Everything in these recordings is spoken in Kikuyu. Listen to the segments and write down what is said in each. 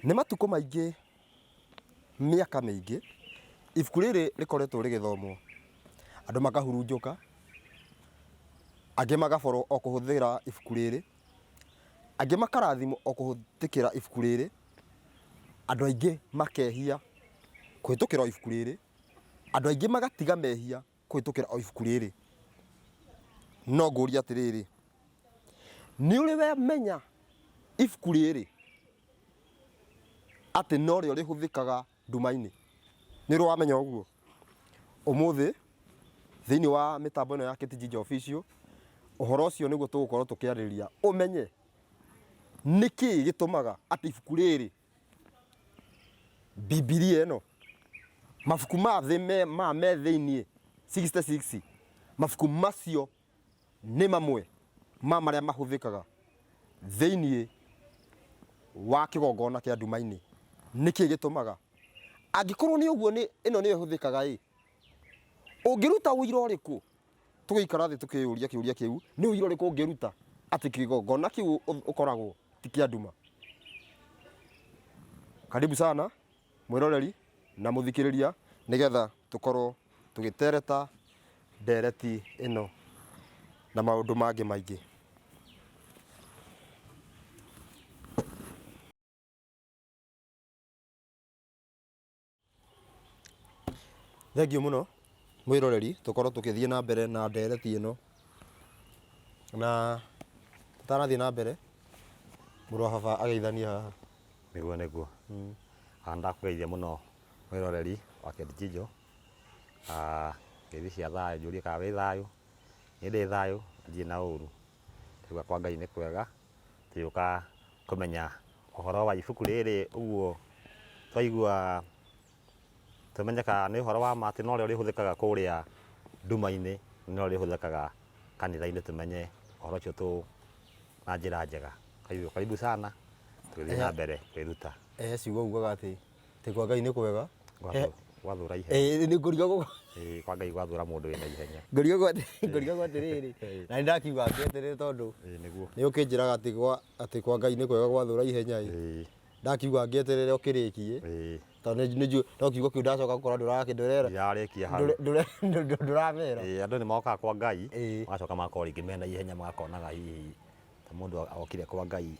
Nĩ matukũ maingĩ, mĩaka mĩingĩ, ibuku rĩrĩ rĩkoretwo rĩgĩthomwo, andũ makahurunjũka, angĩ magaborwo o kũhũthĩra ibuku rĩrĩ, angĩ makarathimwo o kũhĩtũkĩra ibuku rĩrĩ, andũ aingĩ makehia kũhĩtũkĩra o ibuku rĩrĩ, andũ aingĩ magatiga mehia kũhĩtũkĩra o ibuku rĩrĩ. No ngũrie atĩrĩrĩ, nĩ ũrĩ wamenya ibuku rĩrĩ atĩ norĩo rĩhũthĩkaga nduma-inĩ? Nĩ ũrĩ wamenya ũguo? Ũmũthĩ thĩinĩ wa mĩtambo ĩno ya KTG Ginger Official, ũhoro ũcio nĩguo tũgũkorwo tũkĩarĩrĩria, ũmenye nĩkĩ gĩtũmaga atĩ ibuku rĩrĩ Bibilia ĩno mabuku ma thĩ me ma me thĩinĩ 66 mabuku macio nĩ mamwe ma marĩa mahũthĩkaga thĩinĩ wa kĩgongona kĩa nduma-inĩ. Nĩkĩ gĩtũmaga? Angĩkorwo nĩ ũguo nĩ ĩno nĩyo ĩhũthĩkaga ĩ, ũngĩruta ũira ũrĩkũ? Tũgĩikara thĩ tũkĩyũria kĩũria kĩu, nĩ ũira ũrĩkũ ũngĩruta atĩ kĩgongona kĩu ũkoragwo ti kĩa nduma? Karibu sana mwĩroreri na mũthikĩrĩria nĩgetha tũkorwo tũgĩtereta ndereti ĩno na maũndũ mangĩ maingĩ. Thengiũ mũno mwĩroreri tũkorwo tũgĩthiĩ na mbere na ndereti ĩno. Na tũtanathiĩ na mbere, mũrũ wa baba ageithanie haha. Nĩguo nĩguo. Ndakũgeithia mũno mwĩroreri wa Kate Ngeithi cia thayũ njũrie kana wĩ thayũ, niĩ ndĩ thayũ na ndirĩ na ũru. Ndaigua kwa Ngai nĩ kwega, tũgĩũka kũmenya ũhoro wa ibuku rĩrĩ ũguo twaigua tũmenye kana nĩ ũhoro wa ma atĩ norĩo rĩhũthĩkaga kũrĩa nduma-inĩ, norĩo rĩhũthĩkaga kanitha-inĩ tũmenye ũhoro ũcio tũ na njĩra njega. Karibu sana tũgĩthiĩ na mbere kwĩruta. He ciugo ugaga atĩ atĩ kwa Ngai nĩ kwega. Gwathũra ihenya. Ĩĩ nĩ ngũrigagwo. Ĩĩ kwa Ngai gwathũra mũndũ wĩna ihenya. Ngũrigagwo ngũrigagwo atĩrĩrĩ, na nĩ ndakiuga ngĩeterere tondũ Ĩĩ nĩguo. nĩ ũkĩnjĩraga atĩ gwa atĩ kwa Ngai nĩ kwega gwathũra ihenya ĩ. Ĩĩ. Ndakiuga ngĩeterere ũkĩrĩkie. Ĩĩ. Tondũ nĩ njũĩ no kiugo kĩu ndacoka gũkora ndũrakĩ ndũrera. Ndirarĩkia hau. Ndũramera. Ĩĩ andũ nĩ mokaga kwa Ngai, Ĩĩ. magacoka magakorwo rĩngĩ mena ihenya magakonaga hihi ta mũndũ okire kwa Ngai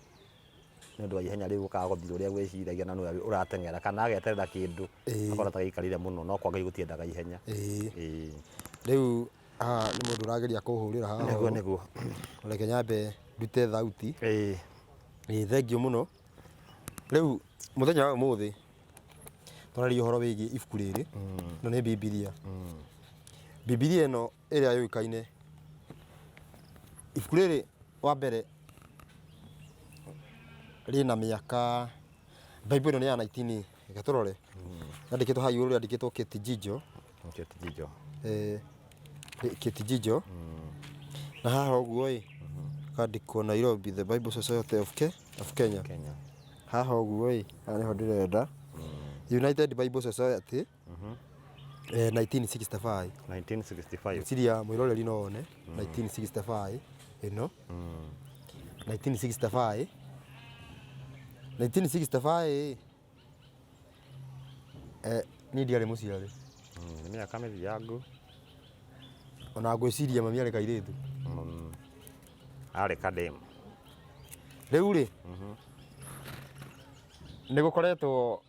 nĩ ũndũ wa ihenya rĩu gũkaga gũthiĩ ũrĩa gwĩciragia na nĩwe ũrateng'era kana ageterera kĩndũ Ĩĩ. akona ta gĩikarire mũno no kwa Ngai gũtiendaga ihenya. Ĩĩ. Ĩĩ. Rĩu haha nĩ mũndũ ũrageria kũhũrĩra haha Nĩguo ũũ. nĩguo. Reke nyambe ndute thauti. Ĩĩ. Ĩĩ thengiũ mũno. Rĩu mũthenya wa ũmũthĩ tũraria ũhoro wĩgiĩ ibuku rĩrĩ. Ĩno nĩ Bibilia. Bibilia ĩno ĩrĩa yũĩkaine. Ibuku rĩrĩ wa mbere rĩna mĩaka, Bible ĩno nĩ ya 19, reke tũrore. Yandĩkĩtwo haha igũrũ rĩandĩkĩtwo Kĩtijinjo. Kĩtijinjo. Eh, Kĩtijinjo. Na haha ũguo ĩ, kandĩkwo Nairobi, The Bible Society of, Ke, of Kenya. Kenya. Haha ũguo ĩ, haha nĩho ndĩrenda. United Bible Society. Eh, 1965. 1965. Ngwĩciria mwĩroreri no one 1965 ĩno 1965 1965 eh, niĩ ndiarĩ mũciare. Nĩ mĩaka mĩthiangu. Ona ngwĩciria mami arĩ kairĩtu. Arĩ kademu. Rĩu rĩ, nĩ gũkoretwo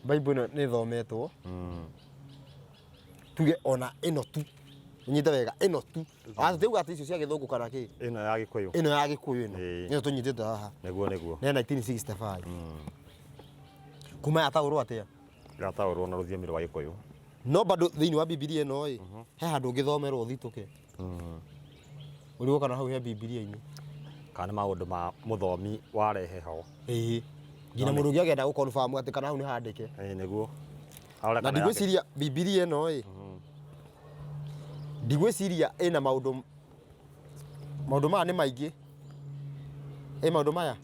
Bible ĩno nĩ ĩthometwo tuge ona ĩno tu nyite wega ĩno tu tutiuga atĩ icio cia gĩthũngũ kana kĩ Ĩno ya Gĩkũyũ. Ĩno ya Gĩkũyũ ĩno. Ĩĩ. Ĩno tũnyitĩte haha Nĩguo nĩguo. nĩ ya 1965 kuma yataũrwo atĩa? Yataũrwo na rũthiomi rwa Gĩkũyũ. No bado thĩinĩ wa Bibilia ĩno ĩ, he handũ ũngĩthomerwo ũthitũke ũrigwo kana hau he Bibilia-inĩ. Kana nĩ maũndũ ma mũthomi warehe ho. Ĩĩ, nginya mũndũ ũngĩ agenda gũ confirm atĩ kana hau nĩ handĩke. Ĩĩ nĩguo. Arore Na kana yake. ndigwĩciria Bibilia ĩno ĩ, ndigwĩciria ĩna maũndũ maũndũ maya nĩ maingĩ ĩ, maũndũ maya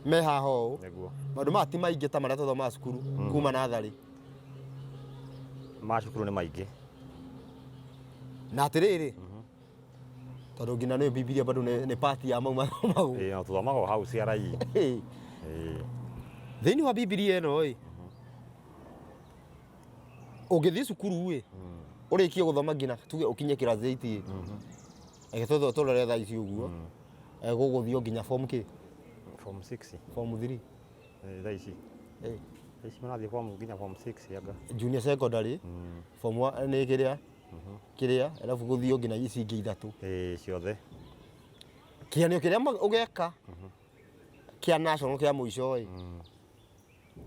me haha ũũ. Nĩguo. Maũndũ maya ti maingĩ ta marĩa tũthomaga cukuru kuma natharĩ. Ma cukuru nĩ maingĩ. Na atĩrĩrĩ, tondũ nginya nĩyo Bibilia bado nĩ part ya mau mathomagwo. Ĩĩ no tũthomaga o hau CRE. Ĩĩ. Ĩĩ. Thĩinĩ wa Bibilia ĩno ĩ, ũngĩthiĩ cukuru ĩ, ũrĩkie gũthoma nginya tuge ũkinye class 8 ĩ, reke tũrore thaa ici ũguo, gũgũthiĩ o nginya form kĩ? Form 6. Form 3. Thaa ici. Thaa ici marathiĩ form nginya form 6 anga. Junior secondary, form 1 nĩ kĩrĩa kĩrĩa, alafu gũthiĩ o nginya ici ingĩ ithatũ. Ĩĩ ciothe. Kĩgeranio kĩrĩa ũgeka kĩa national kĩa mũico ĩ,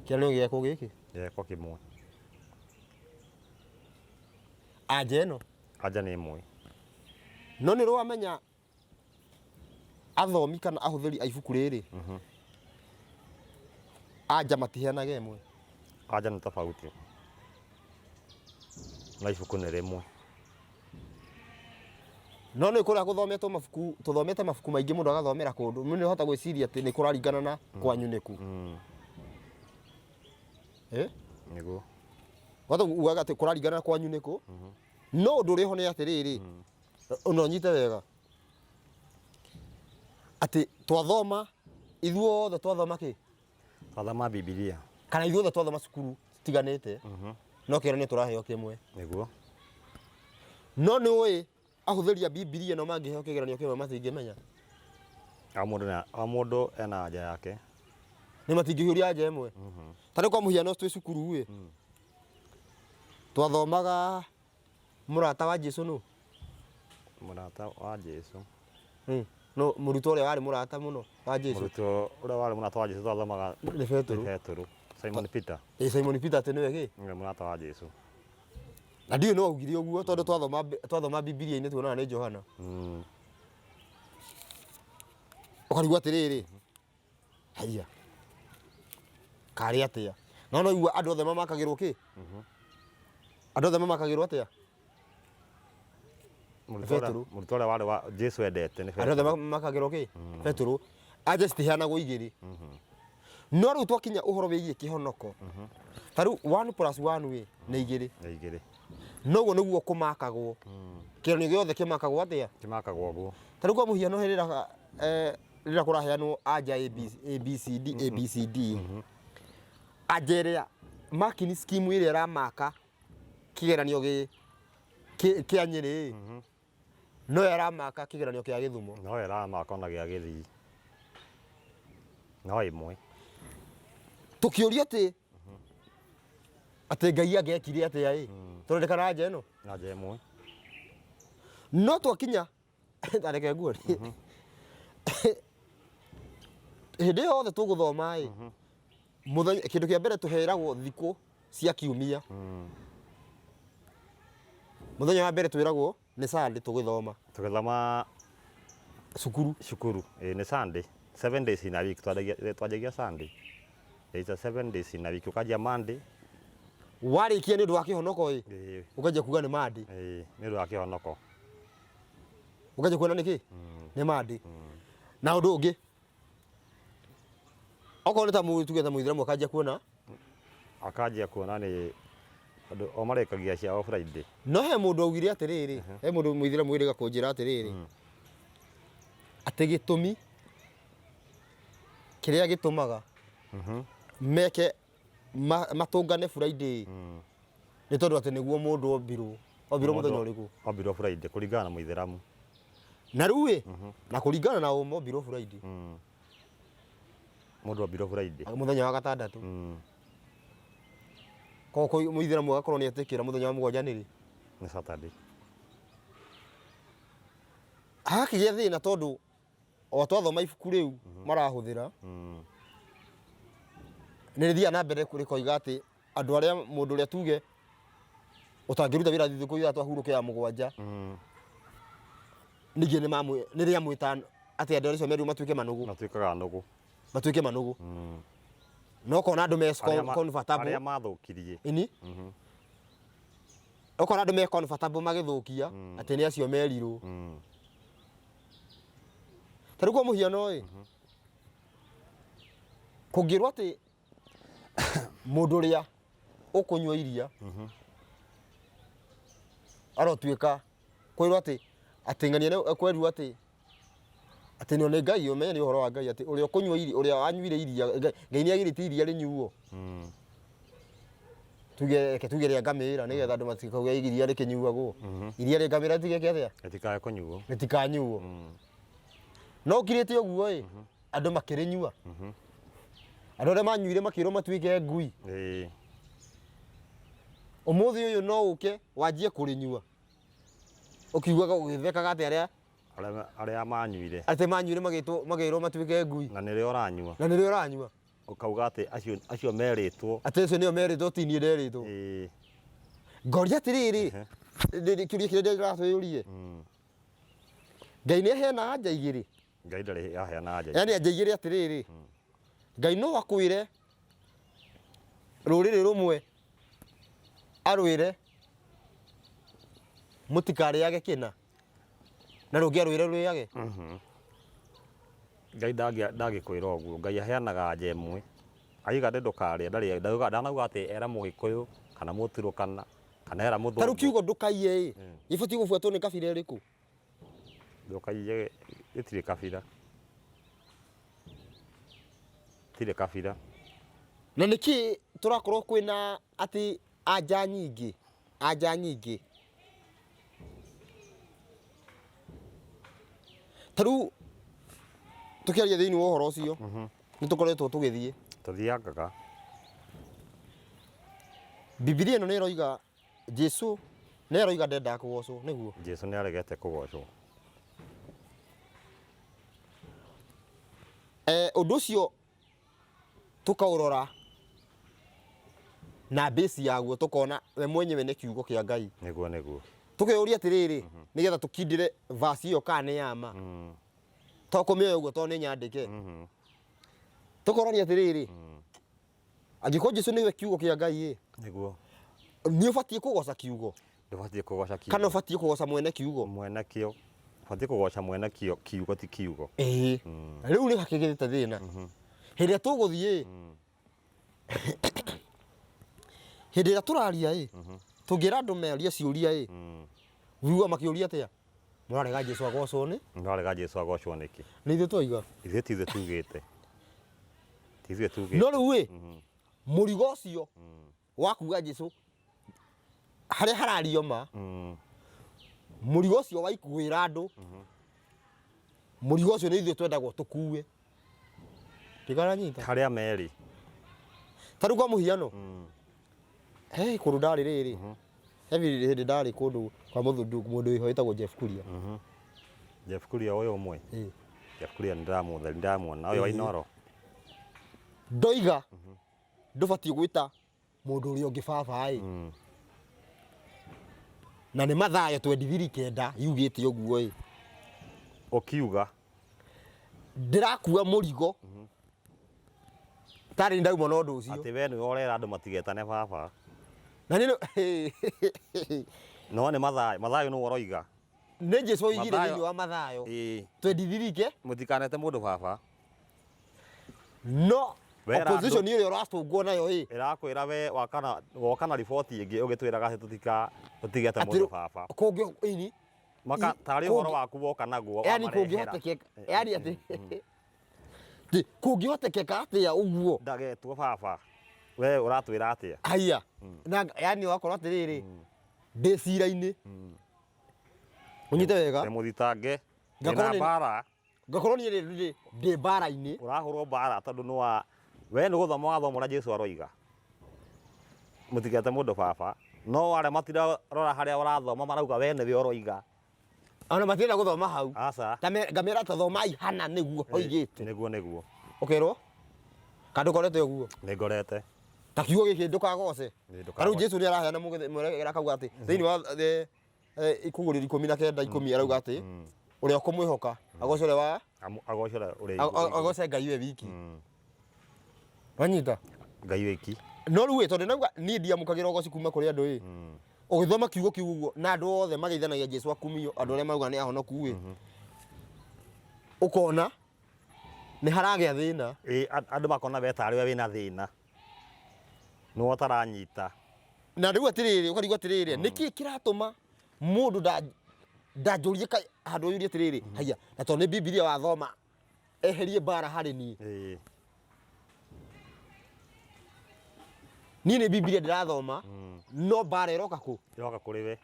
kĩgeranio gĩgekwo gĩkĩ? Gĩgekwo kĩmwe. Anja ĩno? Anja nĩ ĩmwe. No nĩ ũramenya athomi kana ahũthĩri a ibuku rĩrĩ, anja matiheanaga ĩmwe. Anja nĩ tofauti. No ibuku nĩ rĩmwe. No nĩ kũrĩa gũthometwo mabuku, tũthomete mabuku maingĩ mũndũ agathomera kũndũ, mũndũ nĩahota gwĩciria atĩ nĩ kũraringana na kwanyu nĩkũ. Eh? Nĩguo. Wahota ugaga atĩ kũraringana na kwanyu nĩkũ, no ũndũ ũrĩ ho nĩ atĩrĩrĩ, na ũnyite wega, atĩ twathoma ithuothe twathoma kĩ? Twathoma Bibilia. Kana ithuothe twathoma cukuru citiganĩte, no kĩgeranio tũraheo kĩmwe. Nĩguo. No nĩ ũĩ ahũthĩri a Bibilia no mangĩheo kĩgeranio kĩmwe matingĩmenya. O mũndũ na o mũndũ ena anja yake. Nĩ matingĩhiũria anja ĩmwe. Ta rĩu kwa mũhiano twĩ cukuru ĩ, twathomaga mũrata wa Jesu nũ? Mũrata wa Jesu. No mũrutwo ũrĩa warĩ mũrata mũno wa Jesu. Mũrutwo ũrĩa warĩ mũrata wa Jesu twathomaga nĩ Petero. Nĩ Petero. Simon Peter. Ĩ Simon Peter atĩ nĩwe kĩ? Nĩwe mũrata wa Jesu. Na ndiũĩ no augire ũguo tondũ twathoma Bibilia-inĩ tuonaga nĩ Johana. Ũkarigwo atĩrĩrĩ, haiya, karĩ atĩa? No no igua andũ othe mamakagĩrwo kĩ? Andũ othe mamakagĩrwo atĩa? Petero. Mũrutwo ũrĩa warĩ wa Jesu endete nĩ Andũ othe Petero. mamakagĩrwo kĩ? Petero. Anja citiheanagwo igĩrĩ. No rĩu twakinya ũhoro wĩgiĩ kĩhonoko, ta rĩu 1 plus 1 ĩ nĩ igĩrĩ. Nĩ igĩrĩ. Noguo nĩguo kũmakagwo. Kĩgeranio gĩothe kĩmakagwo atĩa? Kĩmakagwo ũguo. Ta rĩu kwa mũhiano rĩrĩa kũraheanwo anja A, B, A, B, C, D, A, B, C, D. Anja ĩrĩa marking scheme ĩrĩa ĩramaka kĩgeranio kĩa Nyĩrĩ, no ĩramaka kĩgeranio kĩa Gĩthumo. No ĩramaka ona gĩa Gĩthii. No ĩmwe. Tũkĩũria atĩ Ngai angĩekire atĩa ĩ, tũrendekana anja ĩno? Anja ĩmwe. No twakinya, ta reke nguonie. Hĩndĩ ĩyo yothe tũgũthoma ĩ, mũthenya, kĩndũ kĩa mbere tũheiragwo thikũ cia kiumia. Mũthenya wa mbere twĩragwo nĩ Sunday tũgĩthoma. Tũgĩthoma cukuru. Cukuru. Ĩ, nĩ Sunday. 7 days in a week. Twanjagia Sunday. There is a 7 days in a week. Ũkanjia Monday. Warĩkia nĩ ũndũ wa kĩhonoko ĩ? Ũkanjia kuga nĩ Monday. Ĩ, nĩ ũndũ wa kĩhonoko. Ũkanjia kuona nĩ kĩ? Nĩ Monday. Na ũndũ ũngĩ, okorwo nĩ ta tuge ta Mũithĩramu akanjia kuona? Akanjia kuona nĩ andũ o marĩkagia ciao Friday. No he mũndũ augire atĩrĩrĩ, he mũndũ Mũithĩramu wĩrĩga kũnjĩra atĩrĩrĩ, atĩ gĩtũmi kĩrĩa gĩtũmaga meke matũngane Friday nĩ tondũ atĩ nĩguo mũndũ ombirwo. Ombirwo mũthenya ũrĩkũ? Ombirwo Friday kũringana na Mũithĩramu. Na rĩu ĩ, na kũringana na ũma ombirwo Friday. Mũndũ ombirwo Friday. Mũthenya wa gatandatũ. Koguo Mũithĩramu agakorwo nĩ etĩkĩra mũthenya wa mũgwanja nĩ rĩ? Nĩ Saturday. Hakĩgĩa thĩna tondũ o twathoma ibuku rĩu marahũthĩra, nĩ rĩthiaga na mbere rĩkoiga atĩ andũ arĩa mũndũ ũrĩa tuge ũtangĩruta wĩra thikũ ithatũ ahurũke ya mũgwanja, ningĩ nĩ rĩamwĩta atĩ andũ acio merirwo matuĩke manũgũ. Matuĩkaga nũgũ. Matuĩke manũgũ. No kona andũ me comfortable. Arĩa mathũkirie. Ĩni? Okorwo andũ me comfortable magĩthũkia, atĩ nĩ acio merirwo. Ta rĩu kwa mũhiano ĩ, kũngĩrwo atĩ mũndũ ũrĩa ũkũnyua iria arotuĩka kwĩrwo atĩ atĩ ng'ania nĩ kwerirwo atĩ Atĩ nĩ nĩ Ngai ũmenye nĩ ũhoro wa Ngai atĩ ũrĩa ũkũnyua iria ũrĩa wanyuire iria Ngai Ngai nĩ agirĩtie iria rĩnyuo. Tuge reke tuge rĩa ngamĩra nĩgetha andũ matikauge iria rĩkĩnyuagwo. Iria rĩa ngamĩra rĩtigeke atĩa? Rĩtikae kũnyuo. Rĩtikanyuo. No ũkirĩte ũguo ĩ, andũ makĩrĩnyua. Andũ arĩa manyuire makĩrwo matuĩke ngui. Ĩĩ. Ũmũthĩ ũyũ no ũke wanjie kũrĩnyua. Ũkiugaga ũgĩthekaga atĩ arĩa Arĩa arĩa manyuire. Atĩ manyuire magĩtwo makĩrwo matuĩke ngui. Na nĩrĩo ũranyua. Na nĩrĩo ũranyua. Ũkauga atĩ acio acio merĩtwo. Atĩ acio nĩo merĩtwo ti niĩ nderĩtwo. Ĩĩ. Ngoria atĩrĩrĩ, kĩũria kĩrĩa ndĩratwĩyũrie. Ngai nĩ aheana anja igĩrĩ. Ngai ndarĩ aheana anja. Yaani anja igĩrĩ atĩrĩrĩ, Ngai no akwĩre rũrĩrĩ rũmwe arwĩre mũtikarĩage kĩna na rũngĩ arwĩre rũrĩage. Ngai ndangĩkwĩra ũguo. Ngai aheanaga anja ĩmwe. Aiga atĩ ndũkarĩe ndarĩ ndanauga atĩ era mũgĩkũyũ kana mũturũkana kana era Ta rĩu mũthũngũ. kiugo ndũkaiye ĩ, gĩbatiĩ gũbuatwo nĩ kabira ĩrĩkũ? Ndũkaiye gĩtirĩ kabira. Gĩtirĩ kabira. Na nĩkĩ tũrakorwo kwĩna atĩ anja nyingĩ, anja nyingĩ. Ta rĩu tũkĩaria thĩinĩ wa ũhoro ũcio, nĩ tũkoretwo tũgĩthiĩ. Tũthiangaga. Bibilia ĩno nĩ ĩroiga Jesu nĩ aroiga ndendaga kũgocwo, nĩguo? Jesu nĩ aregete kũgocwo. Eh, ũndũ ũcio tũkaũrora na base yaguo tũkona we mwenyewe nĩ kiugo kĩa Ngai. Nĩguo nĩguo. Tũkeyũria atĩrĩrĩ, nĩgetha tũkindĩre verse ĩyo kana nĩ ya ma. To kũmĩoya ũguo tondũ nĩ nyandĩke. Tũkorania atĩrĩrĩ, Angĩkorwo Jesu nĩwe kiugo kĩa Ngai ĩ, Nĩguo. nĩ ũbatiĩ kũgoca kiugo Ndũbatiĩ kũgoca kiugo. kana ũbatiĩ kũgoca mwene kiugo? Mwene kĩo. Ũbatiĩ kũgoca mwene kĩo, kiugo ti kiugo. Ĩĩ. Rĩu nĩ hakĩgĩte thĩna. Hĩndĩ ĩrĩa tũgũthiĩ ĩ, hĩndĩ ĩrĩa tũraria ĩ, tũngĩra andũ merie ciũria ĩ, wĩiguaga makĩũria atĩa? Mũrarega Jesu agocwo nĩ? Mũrarega Jesu agocwo nĩkĩ? Nĩ ithuĩ twaiga. Ithuĩ ti ithuĩ tugĩte. Ti ithuĩ tugĩte. No rĩu ĩ, mũrigo ũcio wa kuga Jesu harĩa harario ma, mũrigo ũcio wa kwĩra andũ, mũrigo ũcio nĩ ithuĩ twendagwo tũkue. Ndikaranyita. Harĩa merĩ. Ta rĩu kwa mũhiano, he kũndũ ndarĩ rĩrĩ, he hĩndĩ ndarĩ kũndũ kwa mũthũndũ mũndũ wĩho wĩtagwo Jeff Kuria. Jeff Kuria ũyũ ũmwe. Ĩĩ. Jeff Kuria nĩ ndĩramũtheri ndĩramuona ũyũ wa Inooro. Ndoiga ndũbatiĩ gwĩta mũndũ ũrĩa ũngĩ baba ĩ. Na nĩ Mathayo 23:9 yugĩte ũguo ĩ. Ũkiuga. Ndĩrakua mũrigo tarĩ ndauma na ũndũ ũcio. Atĩ we nĩwe ũrera andũ matigetane baba. Na nĩ No nĩ Mathayo, Mathayo nĩwe ũroiga. Nĩ Jesu oigire Mathayo. thĩinĩ wa Mathayo Ĩĩ. 23 Mũtikanete mũndũ baba. No Wera andũ- opposition ĩrĩa ũracũngwo nayo ĩ Ĩrakwĩra we wakana woka na riboti ĩngĩ ũgĩtwĩraga atĩ tũtika tũtigete Atĩ mũndũ baba. kũngĩ ini Maka tarĩ kũngĩ- ũhoro waku woka naguo yani wamarehera. kũngĩhotekeka yani atĩ Ti, kũngĩhotekeka atĩa ũguo Ndagetwo baba. We ũratwĩra atĩa? haiya na yani wakorwo atĩrĩrĩ ndĩ cira-inĩ ũnyite wega Ndĩ mũthitange. Ngakorwo Ndĩna nĩ- mbara. Ngakorwo niĩ rĩ ndĩ ndĩ mbara-inĩ. Ũrahũrwo mbara tondũ nĩ wa we nĩ gũthoma wathoma ũrĩa Jesu aroiga. Mũtigete mũndũ baba. No arĩa matirarora harĩa ũrathoma marauga we nĩwe ũroiga. Ona matirenda gũthoma hau. Aca. Ta ngamera ta thomai hana nĩguo hoigĩte. Nĩguo nĩguo. Ũkerwo? Kana ndũkorete ũguo? Nĩ ngorete. Ta kiugo gĩkĩ ndũkagoce. Ĩ, ndũkagoce. Ta rĩu Jesu nĩ araheana mwerekera akauga atĩ thĩinĩ wa ikũgũrĩra ikũmi na kenda ikũmi arauga atĩ ũrĩa ũkũmwĩhoka agoce ũrĩa wa Agoce ũrĩa ũrĩ igũrũ. Agoce Ngai we wiki. Wanyita? Ngai wiki. No rĩu ĩ tondũ nauga niĩ ndiamũkagĩra ũgoci kuma kũrĩ andũ ĩ. Ũgĩthoma kiugo kĩu ũguo na andũ othe mageithanagia Jesu akumio andũ arĩa marauga nĩ ahonoku ĩ. Ũkona nĩ haragĩa thĩna. Ĩ andũ makona we tarĩ we wĩna thĩna. Nĩwe ũtaranyita. Na rĩu atĩrĩrĩ ũkarigwo atĩrĩrĩ nĩkĩ kĩratũma mũndũ Ndanjũrie kaĩ handũ ũyũrie atĩrĩrĩ, haiya, na tondũ nĩ Bibilia wathoma, eherie mbara harĩ niĩ. Niĩ nĩ Bibilia ndĩrathoma, no mbara ĩroka kũ? Ĩroka kũrĩ we.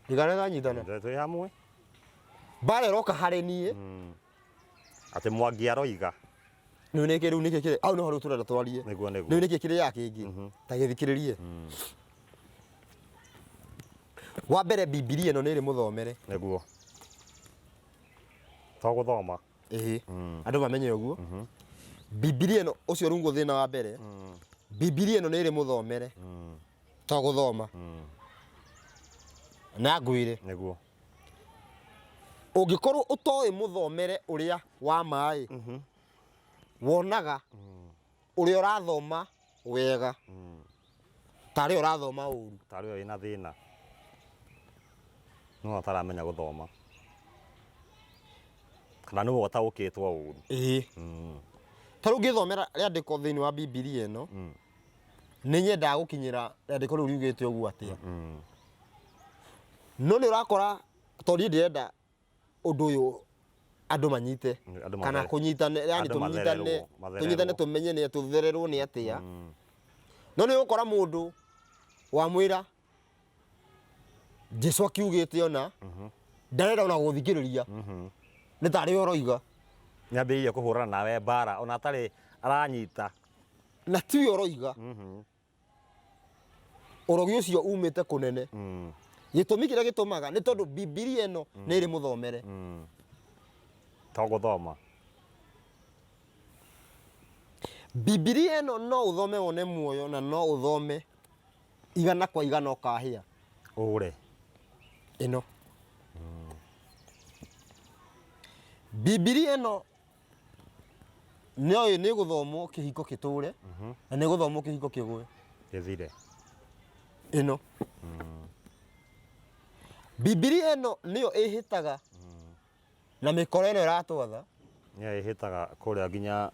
Ndigana tanyitana. Twĩ hamwe. Mbara ĩroka harĩ niĩ. Atĩ Mwangi aroiga. Rĩu nĩkĩ, rĩu nĩkĩ kĩrĩ hau, nĩho rĩu tũrenda twarie. Nĩguo, nĩguo. Rĩu nĩkĩ kĩrĩaga kĩngĩ ta gĩthikĩrĩrie. Wa mbere, Bibilia ĩno nĩ ĩrĩ mũthomere. Nĩguo. To gũthoma. Ĩhĩ, andũ mamenye ũguo. Bibilia ĩno, ũcio rĩu thĩna wa mbere, Bibilia ĩno nĩ ĩrĩ mũthomere, to gũthoma. Na ngwĩre, Ũngĩkorwo ũtoĩ mũthomere ũrĩa wa maĩ, wonaga ũrĩa ũrathoma wega tarĩ ũrathoma ũru. Tarĩ we wĩna thĩna. No ataramenya gũthoma. Kana nĩwe ũtaũkĩtwo ũru. Ĩĩ, ta rĩu ngĩthomera rĩandĩko thĩinĩ wa Bibilia ĩno, nĩ nyendaga gũkinyĩra rĩandĩko rĩu riugĩte ũguo atĩa. No nĩ ũrakora tondũ niĩ ndĩrenda ũndũ ũyũ andũ manyite Andũ kana kũnyitane, yani andũ tũnyitane, mathererwo, mathererwo. Tũnyitane tũmenye nĩ tũthererwo nĩ atĩa. No nĩ ũgũkora mũndũ wamwĩra Jesu akiugĩte, ona ndarenda ona gũthikĩrĩria, nĩ tarĩ we ũroiga. Nĩambĩrĩirie kũhũrana nawe mbara ona atarĩ aranyita. Na tiwe ũroiga. Ũrogi ũcio umĩte kũnene. Gĩtũmi kĩrĩa gĩtũmaga nĩ tondũ Bibilia ĩno nĩ ĩrĩ mũthomere. To gũthoma. Bibilia ĩno no ũthome wone muoyo, na no ũthome 100% ũkahĩa. Ũre. Ĩno Bibilia ĩno nĩoĩ nĩ gũthomwo kĩhiko kĩtũre, na nĩ gũthomwo kĩhiko kĩgũe. Gĩthire. Ĩno Bibilia ĩno nĩyo ĩhĩtaga na mĩkora ĩno ĩratwatha. Nĩyo ĩhĩtaga kũrĩa nginya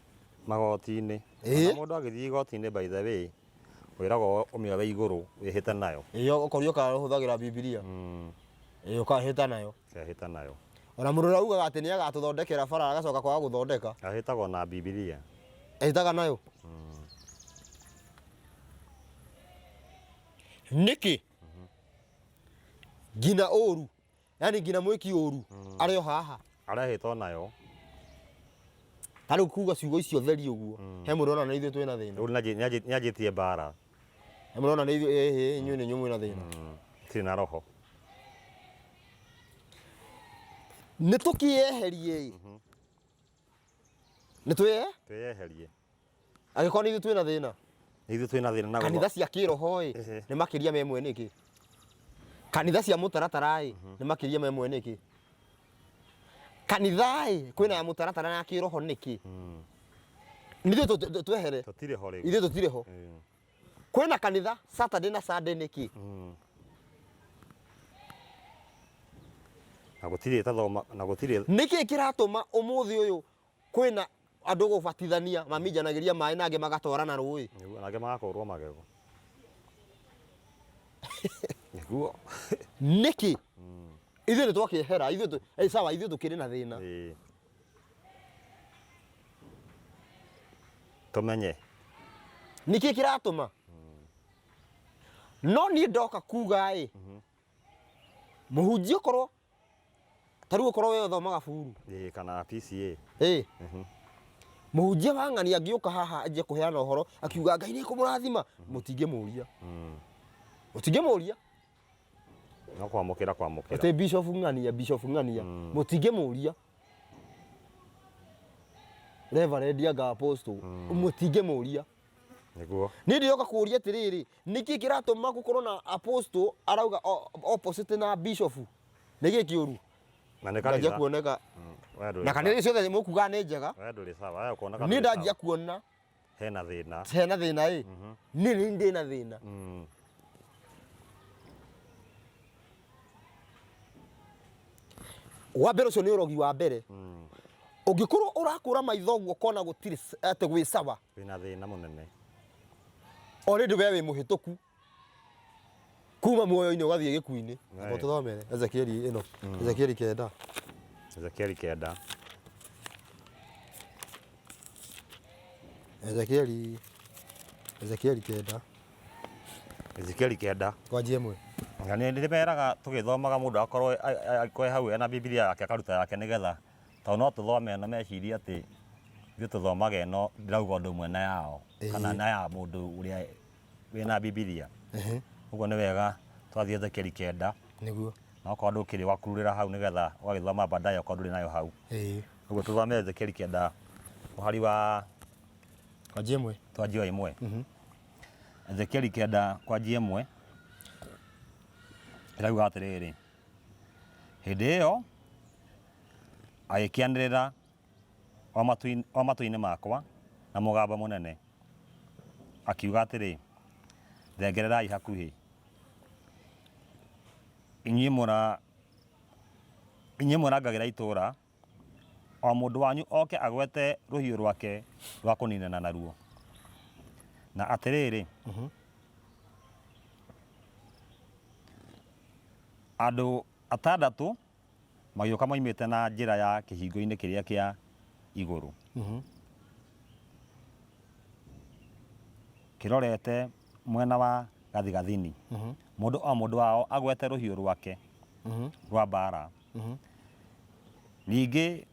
magoti-inĩ. Ĩĩ. Ona mũndũ agĩthiĩ igoti-inĩ, by the way, wĩragwo ũmĩoe igũrũ wĩhĩte nayo. Ĩyo ũkorio kana ũhũthagĩra Bibilia. Ĩĩ, ũkahĩta nayo. Ũkehĩta nayo. Ona mũndũ ũrĩa ugaga atĩ nĩ agatũthondekera bara agacoka kwaga gũthondeka, Ahĩtagwo na Bibilia. Ehĩtaga nayo nĩkĩ? Nginya ũru, yani nginya mwĩki ũru arĩ o haha. Arehĩtwo nayo. Ta rĩu kuga ciugo icio theri ũguo, he mũndũ ona nĩ ithuĩ twĩna thĩna. Rĩu nĩanjĩtie mbara. He mũndũ ona nĩ ithuĩ, ĩhĩ, inyuĩ nĩ inyuĩ mwĩna thĩna. Tirĩ na roho. Nĩ tũkĩeherie ĩ, nĩ twĩye Twĩyeherie. Angĩkorwo nĩ ithuĩ twĩna thĩna, Nĩ ithuĩ twĩna thĩna na kanitha cia kĩroho ĩ, nĩ makĩria me mwe nĩkĩ? Kanitha cia mũtaratara ĩ, nĩ makĩria me mwe nĩkĩ? Kanitha ĩ, kwĩna ya mũtaratara na ya kĩroho nĩkĩ? Nĩ ithuĩ twehere. Tũtirĩ ho rĩu. Ithuĩ tũtirĩ ho. Kwĩna kanitha Saturday na Sunday nĩkĩ? Na gũtirĩ ĩtathoma na gũtirĩ. Nĩkĩ kĩratũma ũmũthĩ ũyũ kwĩna andũ gũbatithania maminjanagĩria maĩ na angĩ magatwarana rũĩ? Nĩguo, na angĩ magakũrwo magego. Nĩguo. Nĩkĩ ithuĩ nĩ twakĩehera? Ithuĩ sawa, ithuĩ tũkĩrĩ na thĩna. Ĩĩ. Tũmenye. Nĩkĩ kĩratũma? No niĩ ndoka kuga ĩ, mũhunjia, ũkorwo ta rĩu ũkorwo we ũthomaga buru, Ĩĩ, kana PCA. Ĩ, mũhunjia wa ng'ani angĩũka haha anjie kũheana ũhoro akiuga Ngai nĩ kũmũrathima, mũtingĩmũria, mũtingĩmũria. No kwamũkĩra kwamũkĩra. Atĩ bishop ng'ania, bishop ng'ania, mũtingĩmũria. Reverend anga apostle, mũtingĩmũria. Niĩ ndĩroka kũũria atĩrĩrĩ, nĩkĩ kĩratũma gũkorwo na apostle arauga opposite na bishop? Nĩ kĩ kĩũru? Na nĩ Ndanjia kanitha. kuoneka We ndũrĩ na kanitha ciothe mũkuga nĩ njega. We ndũrĩ sawa. We ũkuoneka Niĩ ndũrĩ ndanjia sawa. kuona Hena thĩna. Hena thĩna ĩ, niĩ nĩ ndĩ na thĩna. Wa mbere, ũcio nĩ ũrogi wa mbere. Ũngĩkorwo ũrakũra maitho ũguo ũkona gũtirĩ atĩ gwĩ sawa, Wĩna thĩna mũnene. Already we wĩ mũhĩtũku. Kuma muoyo-inĩ ũgathiĩ gĩkuũ-inĩ. Amba tũthomere Ezekieli ĩno. Ezekieli 9. Ezekieli 9. Ezekieli 9. Ezekieli 9. Kwanjia 1. Na nĩ ndĩmeraga tũgĩthomaga mũndũ akorwo angĩkorwo hau ena Bibilia yake akaruta yake nĩgetha tondũ no tũthome na mecirie atĩ ithuĩ tũthomaga ĩno ndĩrauga ũndũ ũmwe na yao kana na ya mũndũ ũrĩa wĩna Bibilia. Ũguo nĩ wega twathiĩ Ezekieli 9. Nĩguo. Na okorwo ndũkĩrĩ ũgakururĩra hau nĩgetha ũgagĩthoma baadaye okorwo ndũrĩ nayo hau. Ũguo tũthome Ezekieli 9 mũhari wa Kwanjia 1. Twanjia 1. Ezekieli 9 kwanjia 1 ĩrauga atĩrĩrĩ, hĩndĩ ĩyo agĩkĩanĩrĩra o matũ-inĩ makwa na mũgambo mũnene, akiuga atĩrĩ, thengererai hakuhĩ, inyuĩ mũrangagĩra itũũra, o mũndũ wanyu oke agwete rũhiũ rwake rwa kũninana naruo. Na atĩrĩrĩ, andũ 6 magĩũka moimĩte na njĩra ya kĩhingo-inĩ kĩrĩa kĩa igũrũ, kĩrorete mwena wa gathigathini, mũndũ o mũndũ wao agwete rũhiũ rwake rwa mbaara. Ningĩ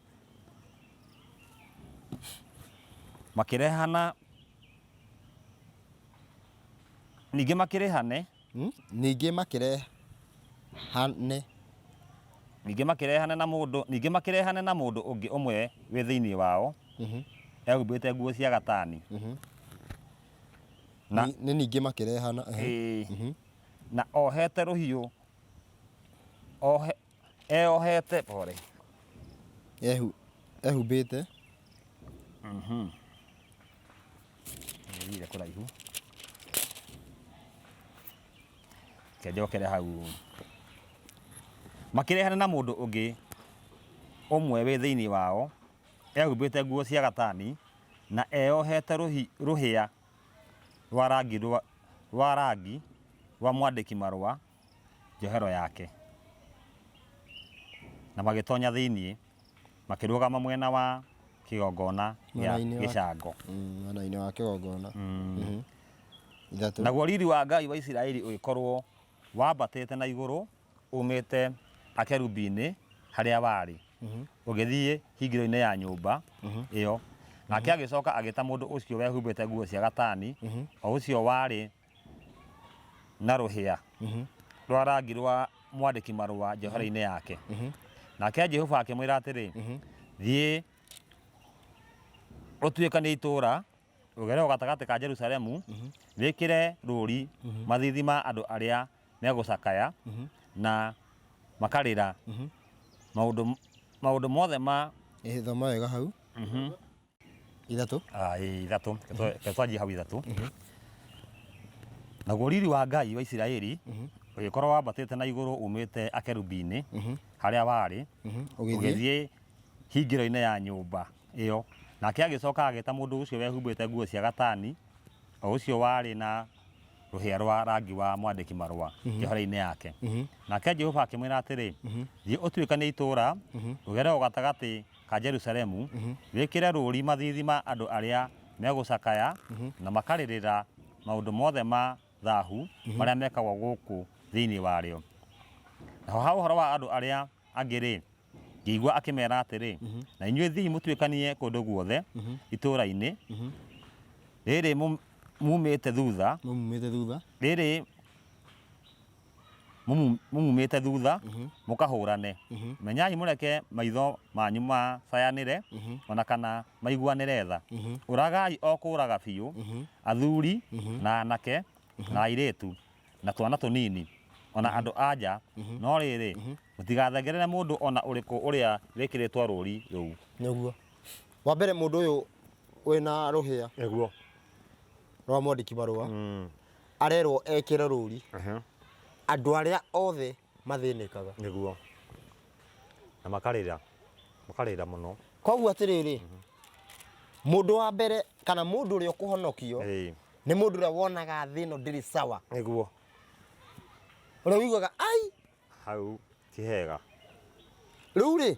makĩrehana, ningĩ makĩrĩhane, Ningĩ makĩrehane, ningĩ makĩrehane na mũndũ, ningĩ makĩrehane na mũndũ ũngĩ ũmwe wĩ thĩinĩ wao, ehumbĩte nguo cia gatani. Na Nĩ ningĩ makĩrehana. Na ohete rũhiũ, eohete, pore. Ehumbĩte. Nĩthire kũraihu. Reke njokere hau. Makĩrehana na mũndũ ũngĩ ũmwe wĩ thĩinĩ wao, ehumbĩte nguo cia gatani na eohete rũhĩa rwa rangi rwa rangi rwa mwandĩki marũa njohero yake. Na magĩtonya thĩinĩ, makĩrũgama mwena wa kĩgongona gĩa gĩcango. Mwena-inĩ wa kĩgongona. 3. Naguo riri wa Ngai wa Isiraeli ũgĩkorwo wambatĩte na igũrũ umĩte akerubi-inĩ harĩa warĩ, ũgĩthiĩ hingĩro-inĩ ya nyũmba ĩyo. Nake agĩcoka agĩta mũndũ ũcio wehumbĩte nguo cia gatani, o ũcio warĩ na rũhĩa rwa rangi rwa mwandĩki marũa njohero-inĩ yake. Nake Jehova akĩmwĩra atĩrĩ, thiĩ ũtuĩkanie itũũra, ũgere o gatagatĩ ka Jerusalemu, wĩkĩre rũũri mathiithi ma andũ arĩa megũcakaya na makarĩra maũndũ mothe ma Thoma wega hau. 3. 3. Reke twanjie hau 3. Naguo riri wa Ngai wa Isiraeli ũgĩkorwo wambatĩte na igũrũ umĩte akerubi-inĩ harĩa warĩ, ũgĩthiĩ hingĩro-inĩ ya nyũmba ĩyo. Nake agĩcoka agĩta mũndũ ũcio wehumbĩte nguo cia gatani, o ũcio warĩ na rũhĩa rwa rangi wa mwandĩki marũa njohero-inĩ yake. Nake Jehova akĩmwĩra atĩrĩ, thiĩ ũtuĩkanie itũũra, ũgere o gatagatĩ ka Jerusalemu, wĩkĩre rũũri mathiithi ma andũ arĩa megũcakaya na makarĩrĩra maũndũ mothe ma thahu marĩa mekagwo gũkũ thĩinĩ warĩo. Naho ha ũhoro wa andũ arĩa angĩ-rĩ, ngĩigua akĩmera atĩrĩ, na inyuĩ thiĩi mũtuĩkanie kũndũ guothe itũũra-inĩ rĩrĩ mumĩte thutha, rĩrĩ mumumĩte thutha mũkahũrane. Menyai mũreke maitho manyu macayanĩre ona kana maiguanĩre tha. Ũragai o kũũraga biũ, athuri na anake na airĩtu na twana tũnini ona andũ a nja, no rĩrĩ, mũtigathengerere mũndũ ona ũrĩkũ ũrĩa wĩkĩrĩtwo rũũri rũu. Nĩguo. Wa mbere mũndũ ũyũ wĩna rũhĩa Nĩguo. rwa mwandĩki marũa arerwo ekĩre rũũri andũ arĩa othe mathĩnĩkaga. Nĩguo. Na makarĩra. Makarĩra mũno. Koguo atĩrĩrĩ, mũndũ wa mbere kana mũndũ ũrĩa ũkũhonokio nĩ mũndũ ũrĩa wonaga thĩ ĩno ndĩrĩ sawa. Nĩguo. Ũrĩa ũiguaga ai Hau ti hega. Rĩu rĩ,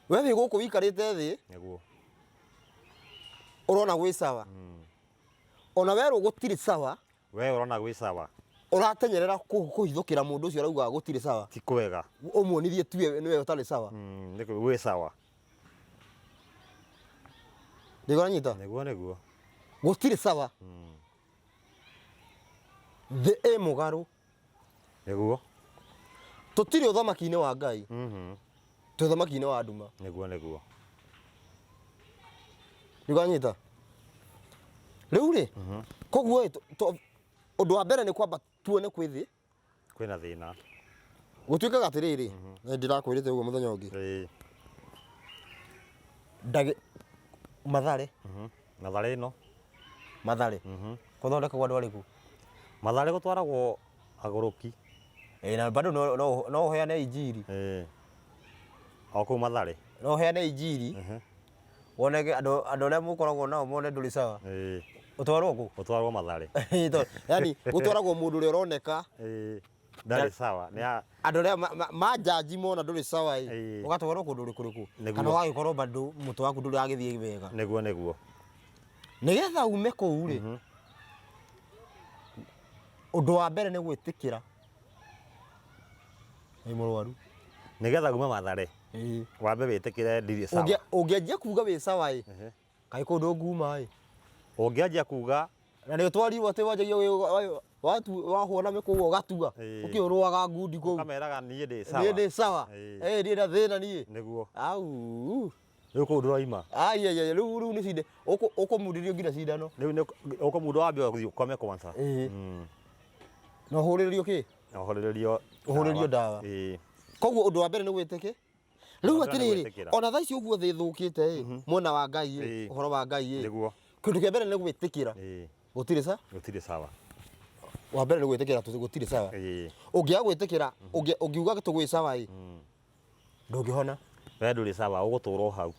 we wĩ gũkũ wĩikarĩte thĩ, Nĩguo. Ũrona gwĩ sawa, ona werwo gũtirĩ sawa. We ũrona gwĩ sawa. Ũratenyerera kũhithũkĩra mũndũ ũcio ũraugaga gũtirĩ sawa. Ti kwega. Ũmuonithie tuwe nĩwe ũtarĩ sawa. Nĩ gwĩ sawa. Ndĩkũranyita? Nĩguo nĩguo. Gũtirĩ sawa. Thĩ ĩ mũgarũ. Nĩguo. Tũtirĩ ũthamaki-inĩ wa Ngai. Twĩ ũthamaki-inĩ wa nduma. Nĩguo nĩguo. Ndĩkũranyita? Rĩu rĩ, koguo ĩ, ũndũ wa mbere nĩ kwamba tuone kwĩ thĩ. Kwĩna thĩna. Gũtuĩkaga atĩrĩrĩ, na ndĩrakwĩrĩte ũguo mũthenya ũngĩ. Ndagĩ Mathare. Mathare ĩno. Mathare. Gũthondekagwo andũ arĩkũ? Mathare gũtwaragwo agũrũki. Ĩĩ, na bado no ũheane injiri. O kũu Mathare. No ũheane injiri. Wone andũ arĩa mũkoragwo nao mone ndũrĩ sawa. Ũtwarwo kũ? Ũtwarwo Mathare. Yaani gũtwaragwo mũndũ ũrĩa ũroneka. Ndarĩ sawa. Nĩ a Andũ arĩa manjanji mona ndũrĩ sawa ĩ, ũgatwarwo kũndũ kũrĩkũ? Nĩguo. Kana ũgagĩkorwo bado mũtwe waku ndũrĩ ũragĩthiĩ wega. Nĩguo nĩguo. Nĩgetha ume kũu rĩ, ũndũ wa mbere nĩ gwĩtĩkĩra wĩ mũrwaru. Nĩgetha ume Mathare, wambe wĩtĩkĩre ndirĩ sawa. Ũngĩanjia kuga wĩ sawa ĩ, kaĩ kũndũ nguma ĩ. Ũngĩanjia kuga na nĩ ũtwarirwo atĩ wanjagia wahũa na mĩkũgwa ũgatua, ũkĩũrũaga ngundi kũu. Ũkameraga niĩ ndĩ sawa. Niĩ ndĩ sawa. Niĩ na thĩna niĩ. Nĩguo. Au. Rĩu kũu ndũroima. Ai, ai, ai, rĩu nĩ cinde. Ũkũmundĩrio nginya cindano. Rĩu nĩ ũkũmundwo wambe ũthiĩ ũkome kwanza. Na ũhũrĩrĩrio kĩ? Na ũhũrĩrĩrio Ũhũrĩrĩrio ndawa. Koguo ũndũ wa mbere nĩ gwĩtĩkĩ. Rĩu Ũndũ wa mbere nĩ atĩrĩrĩ, gwĩtĩkĩra. ona thaa ici ũguo thĩ ĩthũkĩte ĩ, mwena wa Ngai ĩ, ũhoro wa Ngai ĩ. Nĩguo. Kĩndũ kĩa mbere nĩ gwĩtĩkĩra. Gũtirĩ sa? Gũtirĩ sawa. Wa mbere nĩ gwĩtĩkĩra gũtirĩ sawa. Ũngĩaga gwĩtĩkĩra, ũngiuga tũgwĩ sawa ĩ, ndũngĩhona. We ndũrĩ sawa, ũgũtũra o hau.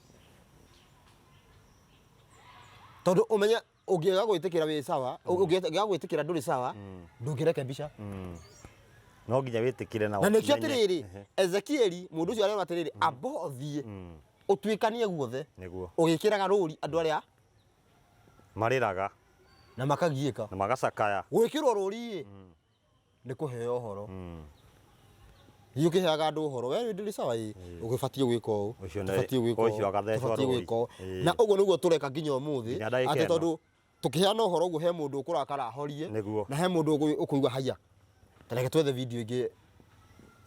Tondũ ũmenye ũngĩaga gwĩtĩkĩra wĩ sawa, ũngĩaga gwĩtĩkĩra ndũrĩ sawa, ndũngĩrekebisha. No nginya wĩtĩkĩre na Na nĩkĩo ũmenye. atĩrĩrĩ, Ezekieli mũndũ ũcio arerwo atĩrĩrĩ, amba ũthiĩ ũtuĩkanie guothe. Nĩguo. Ũgĩkĩraga rũri andũ arĩa marĩraga na makagiĩka. Na magacakaya. Gwĩkĩrwo rũri ĩ, nĩ kũheo ũhoro. Thiĩ ũkĩheaga andũ ũhoro, we ndũrĩ sawa ĩ, ũgĩbatiĩ gwĩka ũũ, Ũcio nĩ- tũbatiĩ gwĩka ũũ, ũcio agathecwo tũbatiĩ rũri. gwĩka ũũ. Na ũguo nĩguo tũreka nginya ũmũthĩ, Nginya ndagĩka atĩ ĩno. tondũ tũkĩheana ũhoro ũguo he mũndũ ũkũrakara ahorie, Nĩguo. na he mũndũ ũkũigua haiya. Ta reke twethe video ĩngĩ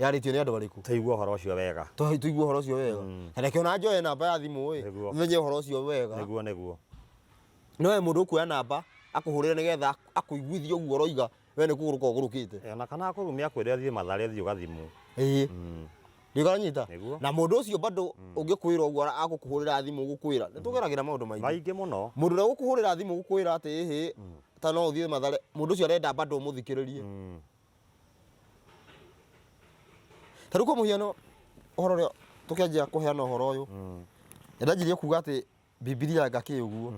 yarĩtio nĩ andũ arĩkũ. Tũigue ũhoro ũcio wega. Tũigue ũhoro ũcio wega. Ta reke ona njoe namba ya thimũ ĩ, Nĩguo. menye ũhoro ũcio wega. Nĩguo, nĩguo. No he mũndũ ũkuoya namba akũhũrĩre nĩgetha akũiguithie ũguo ũroiga we nĩ kũgũrũka ũgũrũkĩte. Ona kana akũrumia akwĩre athiĩ Mathare athiĩ ũgathimwo. Ndĩkanyita. Nĩguo. Na mũndũ ũcio bado ũngĩkwĩra ũguo agũkũhũrĩra thimũ gũkwĩra. Nĩ tũgeragĩra maũndũ maingĩ. Maingĩ mũno. Mũndũ ũrĩa ũgũkũhũrĩra thimũ gũkwĩra atĩ ĩhĩ, ta no ũthiĩ Mathare, mũndũ ũcio arenda bado ũmũthikĩrĩrie. Ta rĩu kwa mũhiano ũhoro ũrĩa tũkĩanjia kũheana ũhoro ũyũ. Ndanjirie kuga atĩ Bibilia ngakĩ ũguo.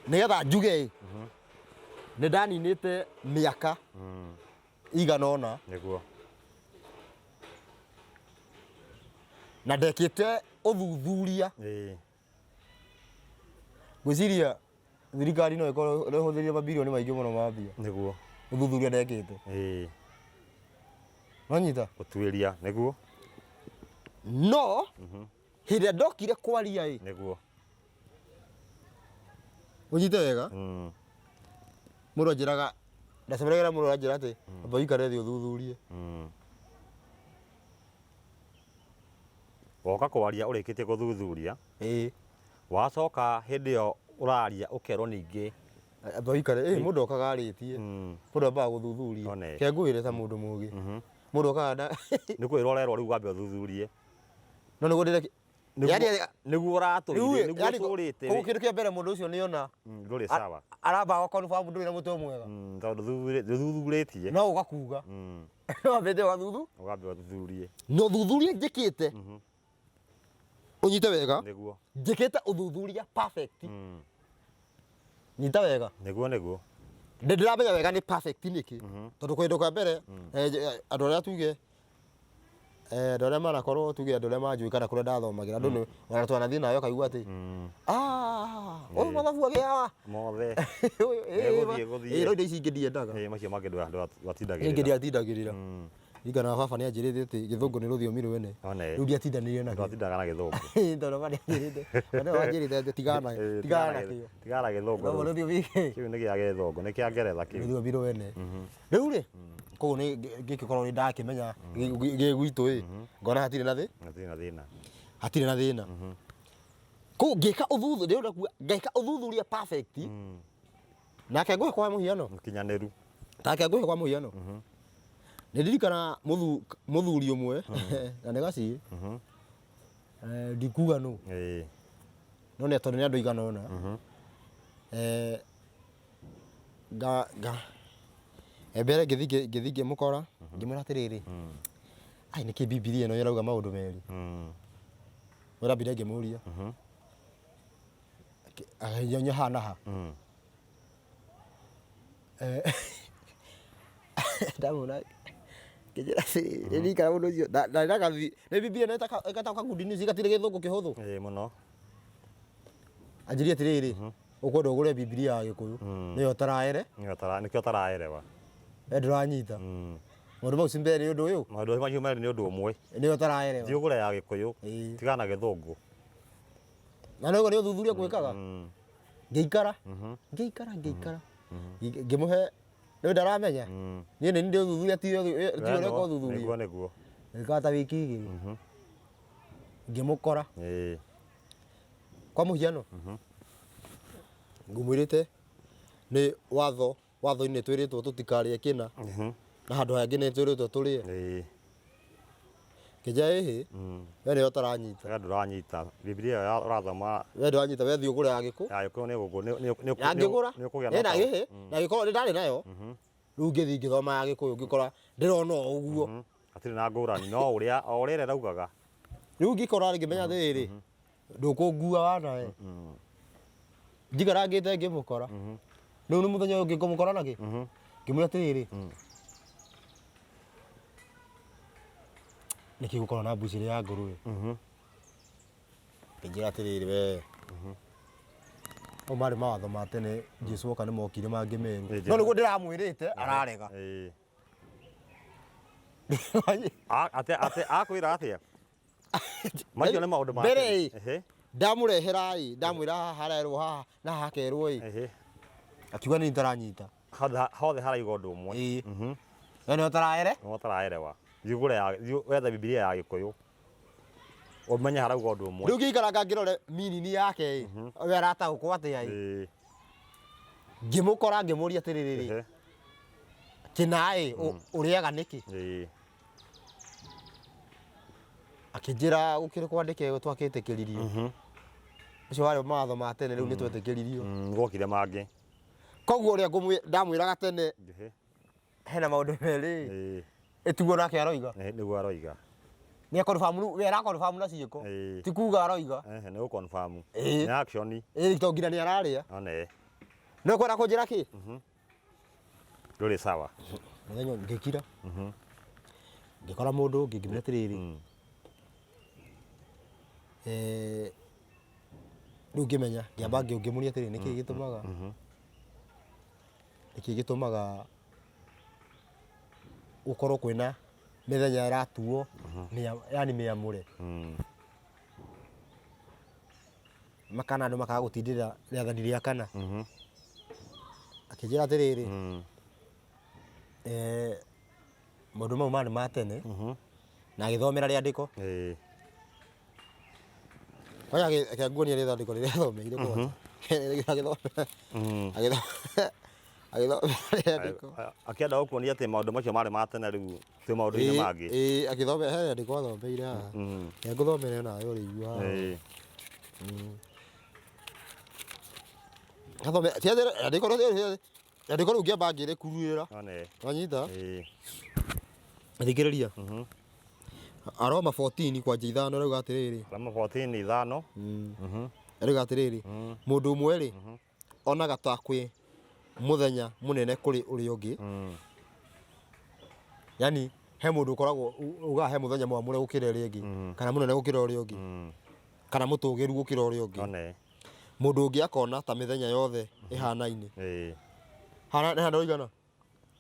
Nĩgetha njuge ĩ, nĩ ndaninĩte mĩaka igana ũna. Nĩguo. Na ndekĩte ũthuthuria. Ngwĩciria thirikari no ĩkorwo ĩhũthĩrire mabirioni maingĩ mũno ma mbia. Nĩguo. Ũthuthuria ndekĩte. Wanyita? Gũtuĩria, nĩguo. No, hĩndĩ ĩrĩa ndokire kwaria ĩ. Nĩguo. Ũnyite wega? Mũndũ anjĩraga, ndacemanagia na mũndũ aranjĩra atĩ, amba ũikare thĩ ũthuthurie. Woka kwaria ũrĩkĩtie gũthuthuria. Wacoka hĩndĩ ĩyo ũraria ũkerwo ningĩ. Amba ũikare, mũndũ okaga arĩtie. Mũndũ ambaga gũthuthuria. One. Ke ngwĩre ta mũndũ mũgĩ. Mũndũ okaga na Nĩ kwĩrwo ũrerwo rĩu wambe ũthuthurie. No nĩguo ndĩreki- Nĩguo Yaani, nĩguo ũratũire, rĩu ĩ, nĩguo yaani ũtũrĩte koguo rĩ. kĩndũ kĩa mbere mũndũ ũcio nĩona. Ndũrĩ sawa. Aramba gũconfirm ndũrĩ na mũtwe mwega. Tondũ ndũthuthurĩtie. No ũgakuga. No wambĩte ũgathuthu? Ũkambia ũthuthurie. Na ũthuthuria njĩkĩte. Ũnyite wega. Nĩguo. Njĩkĩte ũthuthuria perfect. Nyita wega. Nĩguo, nĩguo. Ndĩ ndĩramenya wega nĩ perfect nĩkĩ, tondũ kũndũ kwa mbere andũ arĩa tuge andũ arĩa manakorwo tuge andũ arĩa manjũĩ kana kũrĩa ndathomagĩra, andũ nĩ ona twanathiĩ nawe ũkaigua atĩ "Ah, ũyũ mathabu agĩaga Mothe. Ũyũ, Ĩgũthiĩ, ĩgũthiĩ. No indo ici ingĩ ndiendaga. Ĩĩ, macio mangĩ Ingĩ ndwatindagĩrĩra. Ndiatindagĩrĩra. Ririkana baba nĩ anjĩrĩte atĩ gĩthũngũ nĩ rũthiomi rwene. One. Rĩu ndiatindanĩire nakĩo. Ndwatindaga na gĩthũngũ. Tondũ baba nĩ anjĩrĩte, baba nĩwe wanjĩrĩte atĩ tigana Ĩĩ, tigana nakĩo. Tigana na gĩthũngũ. No Rĩu. rũthiomi Kĩu nĩ gĩa gĩthũngũ, nĩ kĩa ngeretha kĩu. Rũthiomi rwene. Rĩu rĩ, koguo nĩ ngĩkorwo nĩ ndakĩmenya gĩ gwitũ ĩ, ngona hatirĩ na thĩ Hatirĩ na thĩna. Hatirĩ na thĩna. Koguo ngĩka ũthuthuria, rĩu ndakuga ngĩka ũthuthuria perfect. Nake ngũhe kwa mũhiano. Mũkinyanĩru. Take ngũhe kwa mũhiano, nĩ ndirikana mũthuri ũmwe na nĩ gaciĩ, ndikuga nũ, no nĩ tondũ nĩ andũ igana ũna. Nga nga mbere ngĩthiĩ ngĩmũkora, ngĩmwĩra atĩrĩrĩ, ai, nĩkĩ Bibilia ĩno ĩrauga maũndũ merĩ? Ndambire ngĩmũria, akĩnyonia haha na ha. Ndamwĩra, ngĩnjĩra atĩrĩrĩ, nĩ ndirikana mũndũ ũcio ndarĩ na gathi nĩ Bibilia ĩno ĩtagwo ka Good News, gatirĩ gĩthũngũ kĩhũthũ. Ĩĩ mũno. Anjĩrire atĩrĩrĩ, ũkwenda ũgũre Bibilia ya Gĩkũyũ, nĩyo ũtaraere. Nĩkĩo ũtaraerewa. We ndũranyita maũndũ mau ci mbere nĩ ũndũ ũyũ. Maũndũ macio merĩ nĩ ũndũ ũmwe. Nĩyo ũtaraerewa. Thiĩ ũgũre ya Gĩkũyũ. Tigana na gĩthũngũ. Na noguo nĩ ũthuthuria gwĩkaga. Ngĩikara ngĩikara ngĩikara, ngĩmũhe nĩ ndaramenya niĩ nĩ ndĩ ũthuthuria, ti ũreka ũthuthuria. Nĩguo nĩguo. Ngĩikara ta wiki 2, ngĩmũkora. Kwa mũhiano, ngũmwĩrĩte nĩ watho, watho-inĩ twĩrĩtwo tũtikarĩe kĩna, na handũ hangĩ nĩ twĩrĩtwo tũrĩe. Kĩnja ĩhĩ, we nĩwe ũtaranyita. We ndũranyita. Bibilia ĩyo ũrathoma. We ndũranyita, we thiĩ ũgũre ya Gĩkũ. Ya Gĩkũyũ nĩ Na ngĩgũra nĩ ũkũgĩa na na ũtaũku. ĩhĩ, na gĩkorwo nĩ ndarĩ nayo. Rĩu ngĩthiĩ ngĩthoma ya Gĩkũyũ, ngĩkora ndĩrona o ũguo. Hatirĩ na ngũrani, no ũrĩa o ũrĩa ĩrĩa ĩraugaga. Rĩu ngĩkora ngĩmenya atĩrĩrĩ, ndũkũngua wana we. Njikarangĩte ngĩmũkora. Rĩu nĩ mũthenya ũyũ ũngĩ ngũmũkora nakĩ, ngĩmwĩra atĩrĩrĩ, nĩkĩ gũkorwo na mbucĩrĩ ya ngũrwe? Ngĩnjĩra atĩrĩrĩ, we, mau marĩ mawatho ma tene, Jesu oka nĩ mokire mangĩ merũ. No nĩguo ndĩramwĩrĩte, ararega. Atĩ akwĩra atĩa? Macio nĩ maũndũ ma Mbere tene. ĩ, ndamũrehera ĩ, ndamwĩra haha harerwo haha na haha hakerwo ĩ, akiuga nĩ ntaranyita. Hothe hothe harauga ũndũ ũmwe. Ĩĩ, we nĩ ũtaraere. Nĩwe ũtaraerewa. Thiĩ ũgũre ya thiĩ wethe Bibilia ya Gĩkũyũ. Ũmenye harauga ũndũ ũmwe. Rĩu ngĩikaranga ngĩrore minini yake ĩ, we arataũkwo atĩa ĩ. Ngĩmũkora, ngĩmũria atĩrĩrĩ, kĩna ĩ, ũrĩaga nĩkĩ? Akĩnjĩra gũkĩrĩ kwandĩke twakĩtĩkĩririo, ũcio warĩ mawatho ma tene, rĩu nĩ twetĩkĩririo. Gwokire mangĩ. Koguo ũrĩa ndamwĩraga tene hena maũndũ merĩ, ĩtiguo nake aroiga. Nĩguo aroiga. Nĩ akonfamu, we arakonfamu na ciĩko. Ti kuga aroiga. Ehe, nĩ gũconfirm. Ĩĩ. Nĩ action. Ĩĩ, to nginya nĩ ararĩa. One. No kwenda kũnjĩra kĩ? Ndũrĩ sawa. Mũthenya ũyũ ngĩkira, ngĩkora mũndũ ũngĩ, ngĩmwĩra atĩrĩrĩ, rĩu ngĩmenya, ngĩamba ngĩmũria atĩrĩrĩ, nĩkĩĩ gĩtũmaga gũkorwo kwĩna mĩthenya ĩratuo yani mĩamũre, makana andũ makaga gũtindĩrĩra rĩathani rĩa kana? Akĩnjĩra atĩrĩrĩ, maũndũ mau marĩ ma tene, na agĩthomera rĩandĩko. Kwanja reke nguonie rĩandĩko rĩrĩa athomeire kwanja. Agĩthomera rĩandĩko. Akĩenda gũkuonia atĩ maũndũ macio marĩ ma tene, rĩu twĩ maũndũ-inĩ mangĩ. Ĩĩ, agĩthomera, he rĩandĩko athomeire haha. Reke ngũthomere nawe ũrĩigua haha. Athome ti atĩ rĩandĩko rĩu ngĩamba ngĩrĩkururĩra. One. Wanyita? Ĩĩ. Thikĩrĩria. Aroma 14 kwanja 5 rauga atĩrĩrĩ. Roma 14 5. Rauga atĩrĩrĩ, mũndũ ũmwe rĩ, onaga ta kwĩ Mũthenya mũnene kũrĩ ũrĩa ũngĩ. Yani he mũndũ ũkoragwo ugaga he mũthenya mwamũre gũkĩra ũrĩa ũngĩ, kana mũnene gũkĩra ũrĩa ũngĩ, kana mũtũgĩru gũkĩra ũrĩa ũngĩ. One. Mũndũ ũngĩ akona ta mĩthenya yothe ĩhanaine. Hana nĩ handũ ũigana?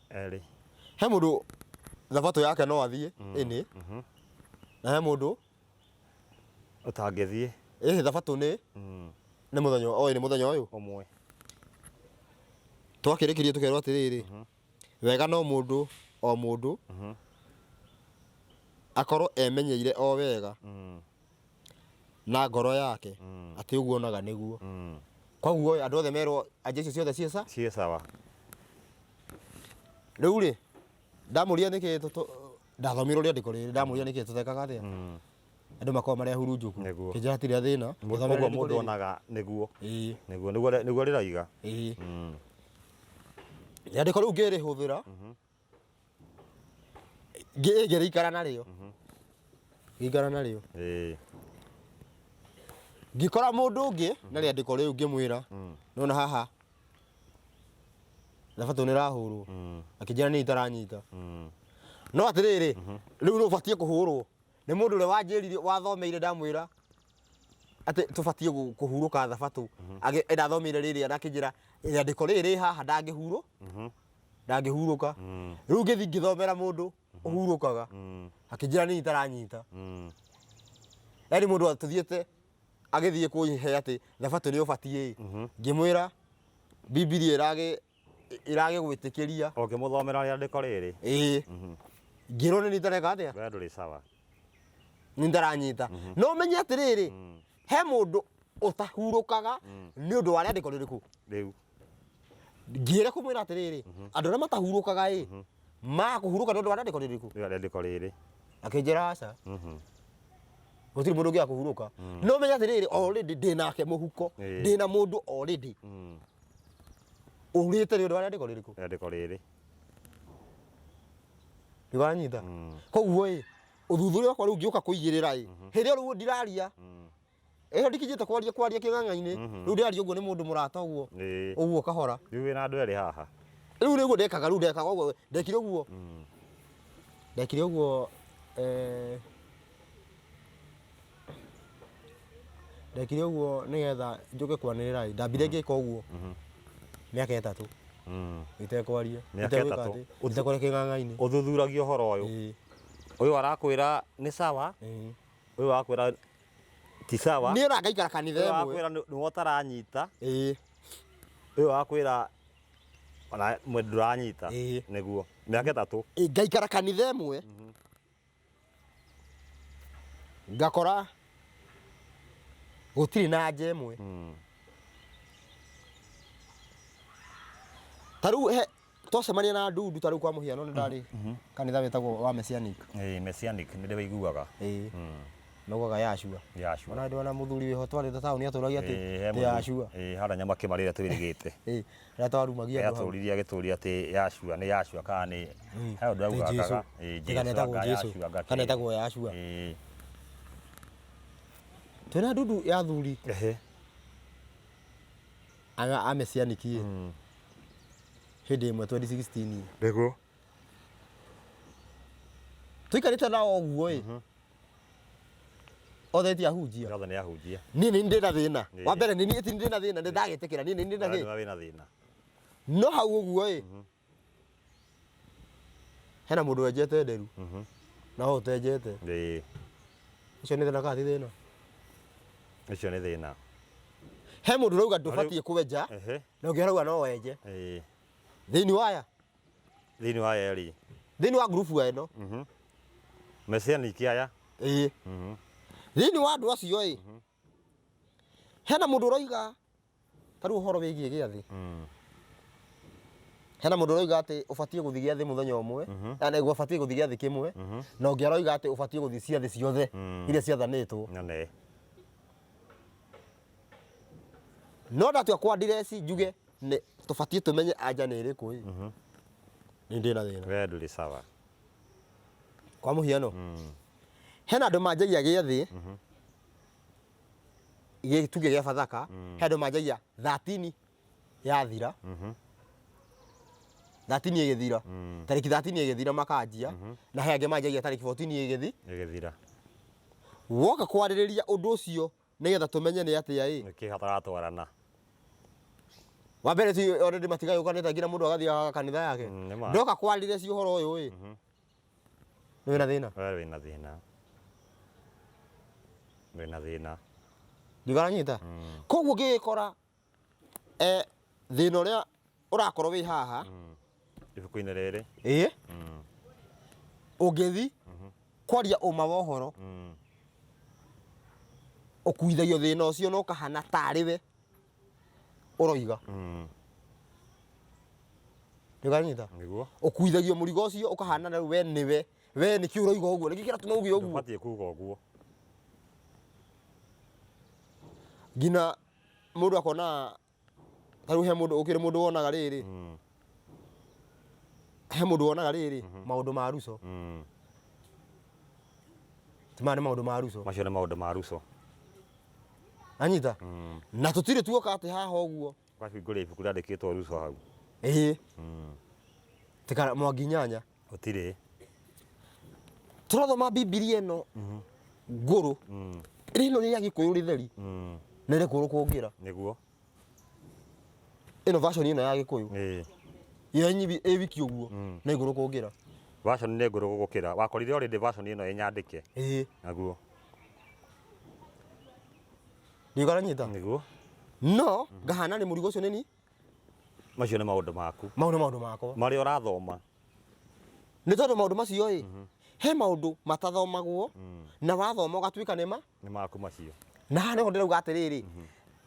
Erĩ. He mũndũ thabatũ yake no athiĩ ĩnĩ, na he mũndũ Ũtangĩthiĩ. Ĩhĩ, thabatũ nĩ nĩ mũthenya oĩ nĩ mũthenya ũyũ Ũmwe. Twakĩrĩkĩria tũkerwo atĩrĩrĩ, wega no mũndũ o mũndũ akorwo emenyeire o wega na ngoro yake atĩ ũguo onaga nĩguo. Koguo andũ othe merwo anja icio ciothe ciĩ sa Ciĩ sawa. Rĩu rĩ, ndamũria nĩkĩ ndathomirwo rĩandĩko rĩrĩ, ndamũria nĩkĩ tũtekaga atĩa, andũ makoragwo marĩ ahurunjũku. Nĩguo. Kĩnjĩra hatirĩ thĩna. Gĩthomere Ũguo rĩandĩko mũndũ rĩrĩ. onaga nĩguo. Ĩĩ. Nĩguo rĩroiga. Ĩĩ. Rĩandĩko rĩu ngĩrĩhũthĩra, ngĩrĩikara narĩo, ngĩikara narĩo, ngĩkora mũndũ ũngĩ na rĩandĩko rĩu, ngĩmwĩra, nona haha thabatũ nĩ ĩrahũrwo. Akĩnjĩra niĩ itaranyita, no atĩrĩrĩ, rĩu nĩ ũbatiĩ kũhũrwo nĩ mũndũ ũrĩa wanjĩrire wathomeire. Ndamwĩra atĩ tũbatiĩ kũhurũka thabatũ. Ndathomeire rĩrĩa na akĩnjĩra rĩandĩko rĩrĩ rĩ haha, ndangĩhurũ ndangĩhurũka. Rĩu ngĩthiĩ ngĩthomera mũndũ ũhurũkaga, akĩnjĩra niĩ itaranyita. Yaani mũndũ atũthiĩte agĩthiĩ kũhe atĩ thabatũ nĩ ũbatiĩ, ngĩmwĩra Bibilia ĩragĩgwĩtĩkĩria. Ũkĩmũthomera rĩandĩko rĩrĩ. Ĩĩ, ngĩrwo nĩ nitareka atĩa. We ndũrĩ sawa. Nĩ ndaranyita, no menye atĩrĩrĩ, he mũndũ ũtahurũkaga nĩ ũndũ wa rĩandĩko rĩrĩkũ. Rĩu. Ngĩra kũmwĩra atĩrĩrĩ, andũ arĩa matahurũkaga ĩ makũhurũka nĩ ũndũ wa rĩandĩko rĩrĩkũ? Rĩu rĩandĩko rĩrĩ. Akĩnjĩra aca, gũtirĩ mũndũ ũngĩaga kũhurũka. No menye atĩrĩrĩ, already ndĩ nake mũhuko. Ndĩ na mũndũ already ũrĩte nĩ ũndũ wa rĩandĩko rĩrĩkũ? Rĩandĩko rĩrĩ. Nĩwanyita? Koguo ĩ ũthuthuria wakwa rĩu ngĩũka kũigĩrĩra ĩ hĩndĩ ĩyo rĩu ndiraria, ĩyo ndikinyĩte kwaria kĩng'ang'a-inĩ. Rĩu ndĩraria ũguo nĩ mũndũ mũrata ũguo, ũguo kahora. Rĩu wĩna andũ erĩ haha. Rĩu nĩguo ndekaga, rĩu ndekaga ũguo, ndekire ũguo, ndekire ũguo, ndekire ũguo nĩgetha njũke kwanĩrĩra. Ĩ ndambire ngĩka ũguo mĩaka 3 itekwaria. Mĩaka itegwĩka 3. atĩ, itekwaria kĩng'ang'a-inĩ. Ũthuthuragia ũhoro ũyũ. Ũyũ arakwĩra nĩ sawa, ũyũ arakwĩra ti sawa. Niĩ ona ngaikara kanitha Ũyũ ĩmwe. arakwĩra nĩwe ũtaranyita. Ũyũ arakwĩra ona mwe ndũranyita. Nĩguo mĩaka 3. Ĩ, ngaikara kanitha ĩmwe, ngakora gũtirĩ na nja ĩmwe. Ta rĩu he twacemania na ndundu, ta rĩu kwa mũhiano nĩ ndarĩ kanitha wĩtagwo wa Messianic. Ĩĩ, Messianic nĩ ndĩwaiguaga. Ĩĩ, maugaga Yashua. Yashua. Ona ndĩona mũthuri wĩho twarĩte taũni atũragia atĩ Ĩĩ, he atĩ mũthuri- Yashua. Ĩĩ, harĩa Nyamakĩma rĩrĩa twĩrĩgĩte. Ĩĩ, rĩrĩa twarumagia andũ hau. Atũririe agĩtũria atĩ Yashua nĩ Yashua kana nĩ he ũndũ Ti augaga. Jesũ. Ĩĩ, Ti kana Jesũ etagwo anga Jesũ, Yashua anga kana kĩĩ. etagwo Yashua. Twĩna ndundu ya athuri a Messianic ĩ hĩndĩ ĩmwe 2016. Nĩguo. Tũikarĩte nao ũguo ĩ, othe ti ahunjia. Othe nĩ ahunjia. Niĩ nĩ ndĩ na thĩna. Wa mbere nĩ niĩ ti ndĩ na thĩna, nĩ ndagĩtĩkĩra niĩ nĩ ndĩ na Wewe thĩna. nĩwe wĩna thĩna. No hau ũguo ĩ hena mũndũ wenjete nderu na we ũtenjete. Ũcio nĩ thĩna kana ti thĩna? Ũcio nĩ thĩna. He mũndũ ũrauga ndũbatiĩ kwenja, na ũngĩ arauga no wenje. Thĩinĩ waya Thĩinĩ wa eri. Thĩinĩ wa ngurubu ĩno. Messianic aya. Ĩĩ, thĩinĩ wa andũ acio ĩ hena mũndũ ũroiga ta rĩu ũhoro wĩgiĩ gĩathĩ, hena mũndũ ũroiga atĩ ũbatiĩ gũthiĩ gĩathĩ mũthenya ũmwe, na nĩguo ũbatiĩ gũthiĩ gĩathĩ kĩmwe, na ũngĩ aroiga atĩ ũbatiĩ gũthiĩ ciathĩ ciothe iria ciathanĩtwo. Nyone. No ndatua kwa ndireci njuge nĩ tũbatiĩ tũmenye anja nĩ ĩrĩkũ ĩ, nĩ ndĩ na thĩna. We ndũrĩ sawa. Kwa mũhiano, hena andũ manjagia gĩathĩ gĩtuge gĩa Bathaka, he andũ manjagia 13 yathira. 13 ĩgĩthira, tarĩki 13 ĩgĩthira makanjia, na he angĩ manjagia tarĩki 14 ĩgĩthi. Ĩgĩthira. Woka kwarĩrĩria ũndũ ũcio nĩgetha tũmenye nĩ atĩa ĩ. Nĩkĩ hataratwarana. Wa mbere ti already matigayũkanĩte nginya mũndũ agathiĩ kanitha yake. Nĩ ma. Ndoka kwarĩrĩria ci ũhoro ũyũ ĩ, nĩ wĩna thĩna. We wĩna thĩna. Wĩna thĩna. Ndikaranyita. Koguo ngĩgĩkora thĩna ũrĩa ũrakorwo wĩ haha Ibuku-inĩ rĩrĩ. Ĩĩ, ũngĩthi kwaria ũma wa ũhoro, ũkuithagio thĩna ũcio na ũkahana tarĩ we ũroiga. Nĩũranyita? Nĩguo. Ũkuithagio mũrigo ũcio ũkahana rĩu we nĩwe, we nĩkĩ ũroiga ũguo, nĩkĩ kĩratũma uge ũguo? Ndũbatiĩ kuga ũguo. Nginya mũndũ akona ta rĩu he mũndũ ũkĩrĩ mũndũ wonaga rĩrĩ, he mũndũ wonaga rĩrĩ maũndũ ma ruco. Ti maya nĩ maũndũ ma ruco. Macio nĩ maũndũ ma ruco. Anyita? Na tũtirĩ tuoka atĩ haha ũguo. Ũkahingũria ibuku rĩandĩkĩtwo ruco hau. Ĩĩ. Tika mwangi nyanya. Gũtirĩ. Tũrathoma Bibilia ĩno ngũrũ. Rĩno nĩ rĩa Gĩkũyũ rĩtheri. Nĩ rĩkũrũ kũngĩra. Nĩguo. Ĩno version ĩno ya Gĩkũyũ. Ĩĩ. Yo nyibi ĩ wiki ũguo. Nĩ ngũrũ kũngĩra. Version nĩ ngũrũ gũgũkĩra. Wakorire already version ĩno ĩ nyandĩke. Ĩĩ. Naguo. Nĩũkaranyita? Nĩguo. No ngahana nĩ mũrigo ũcio nĩni. Macio nĩ maũndũ maku. Mau nĩ maũndũ makwa. Marĩa ũrathoma. Nĩ tondũ maũndũ macio ĩ, he maũndũ matathomagwo na wathoma ũgatuĩka nĩ ma. Nĩ maku macio. Na haha nĩho ndĩrauga atĩrĩrĩ,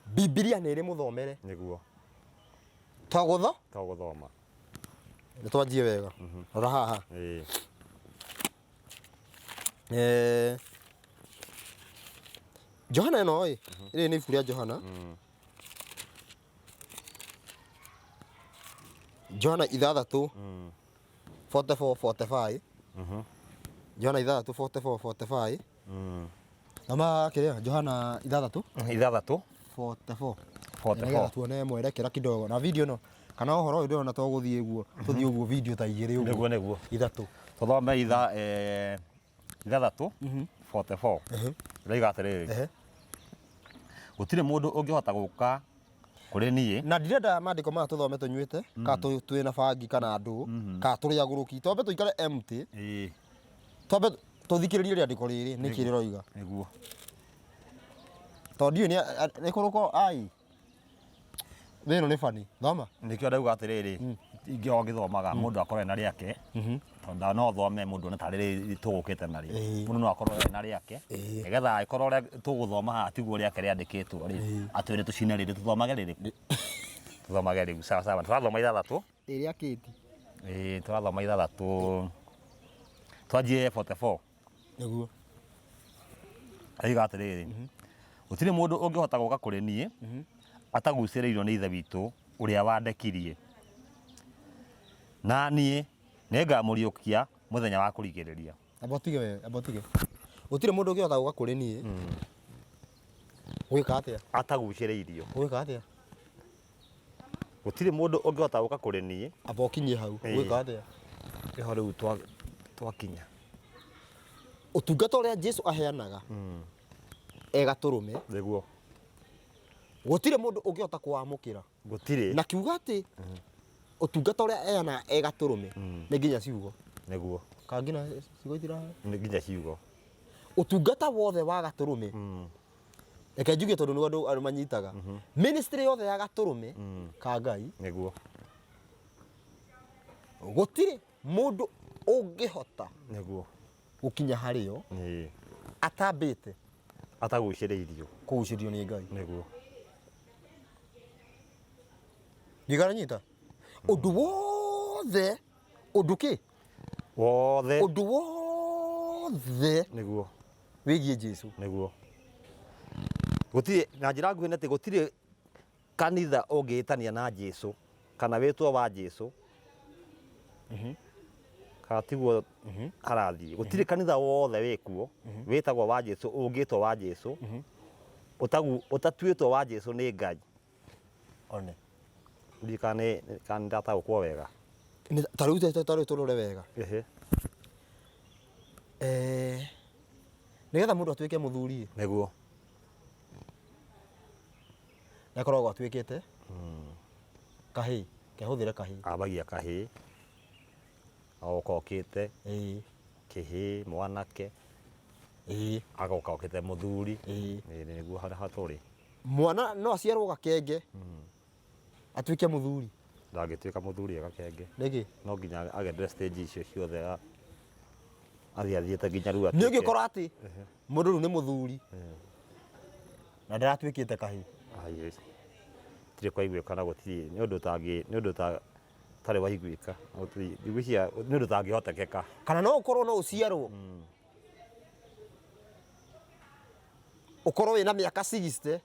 Bibilia nĩ ĩrĩ mũthomere. Nĩguo. To gũtho? To gũthoma. Nĩ twanjie wega. Rora haha. Ĩĩ. Johana ĩno ĩ, rĩrĩ nĩ ibuku rĩa Johana. Johana 6 44 45. Johana 6 44 45. Thoma kĩrĩa Johana 6 6 44. 44. Nĩgetha tuone mwerekera kidogo na video no kana ũhoro ũyũ ndĩrona to gũthiĩ ũguo tũthiĩ ũguo video ta igĩrĩ ũguo. Nĩguo nĩguo. Ithatũ. Tũthome 6 44. Ĩroiga atĩrĩrĩ. Gũtirĩ mũndũ ũngĩhota gũka kũrĩ niĩ. Na ndirenda maandĩko maya tũthome tũnyuĩte kana twĩ na bangi kana ndũ kana tũrĩ agũrũki, twambe tũikare empty. Ĩĩ. Twambe tũthikĩrĩrie rĩandĩko rĩrĩ nĩkĩ rĩroiga. Nĩguo. Tondũ ndiũĩ nĩ kũrũko ai. Thĩ ĩno nĩ bani. Thoma. Nĩkĩo ndauga atĩrĩrĩ, ingĩ o ngĩthomaga mũndũ akorwo ena rĩake, tondũ no thome mũndũ one tarĩ rĩrĩ tũgũkĩte narĩo. Mũndũ no akorwo ena rĩake, nĩgetha angĩkorwo ũrĩa tũgũthoma haha tiguo rĩake rĩandĩkĩtwo rĩ, atwĩre tũcine rĩrĩ tũthomage rĩrĩkũ. Tũthomage rĩu sawa sawa. Tũrathoma 6. Ĩrĩa kĩti. Ĩĩ, tũrathoma 6. Twanjie 44. Nĩguo. Oiga atĩrĩrĩ, gũtirĩ mũndũ ũngĩhota gũka kũrĩ niĩ atagucĩrĩirio nĩ Ithe witũ ũrĩa wandekirie, na niĩ nĩngamũriũkia mũthenya wa kũrigĩrĩria. Amba ũtige we, amba ũtige. Gũtirĩ mũndũ ũngĩhota gũka kũrĩ niĩ. Gwĩka atĩa? Atagucĩrĩirio. Gwĩka atĩa? Gũtirĩ mũndũ ũngĩhota gũka kũrĩ niĩ. Amba ũkinyie hau. Gwĩka atĩa? Ĩho rĩu twakinya. Ũtungata ũrĩa Jesu aheanaga e gatũrũme. Nĩguo. Gũtirĩ mũndũ ũngĩhota kũwamũkĩra. Gũtirĩ. Na kiuga atĩ ũtungata ũrĩa aheanaga e gatũrũme nĩ nginya ciugo. Nĩguo. Kana nginya ciugo itira. Nĩ nginya ciugo. Ũtungata wothe wa gatũrũme. Reke njuge tondũ nĩguo andũ manyitaga. Ministry yothe ya gatũrũme ka Ngai. Nĩguo. Gũtirĩ mũndũ ũngĩhota Nĩguo. gũkinya harĩo Ĩĩ. atambĩte Atagucĩrĩirio. Kũgucĩrĩrio nĩ Ngai. Nĩguo. Ndikaranyita. Ũndũ wothe, ũndũ kĩ? Wothe. Ũndũ wothe. Nĩguo. Wĩgiĩ Jesu. Nĩguo. Gũtirĩ, na njĩra nguhĩ nĩ atĩ gũtirĩ kanitha ũngĩĩtania na Jesu kana wĩtwo wa Jesu. Kana tiguo harathiĩ. Gũtirĩ kanitha wothe wĩkuo wĩtagwo wa Jesu ũngĩtwo wa Jesu ũtatuĩtwo wa Jesu nĩ Ngai. One. Ndiũĩ kana nĩ ndataũkwo wega. Ta rĩu ta rĩu tũrore wega. Nĩgetha mũndũ atuĩke mũthuri ĩ, nĩ akoragwo atuĩkĩte kahĩĩ, kehũthĩre kahĩĩ. Ambagia kahĩĩ, agoka okĩte kĩhĩĩ, mwanake, agoka okĩte mũthuri. Ĩĩ nĩguo harĩa hatũrĩ. Mwana no aciarwo gakenge atuĩke mũthuri? Ndangĩtuĩka mũthuri e gakenge. Nĩkĩ? No nginya agerere stage icio ciothe athiĩ athiĩte nginya rĩu Nĩ atuĩke. ũngĩkora atĩ mũndũ rĩu nĩ mũthuri na ndaratuĩkĩte kahĩĩ. Ai, gũtirĩ kwaiguĩka na gũtirĩ nĩ ũndũ ũtangĩ nĩ ũndũ ũtarĩ waiguĩka. Gũtirĩ ngwĩciria nĩ ũndũ ũtangĩhotekeka. Kana no ũkorwo no ũciarwo ũkorwo wĩna mĩaka 60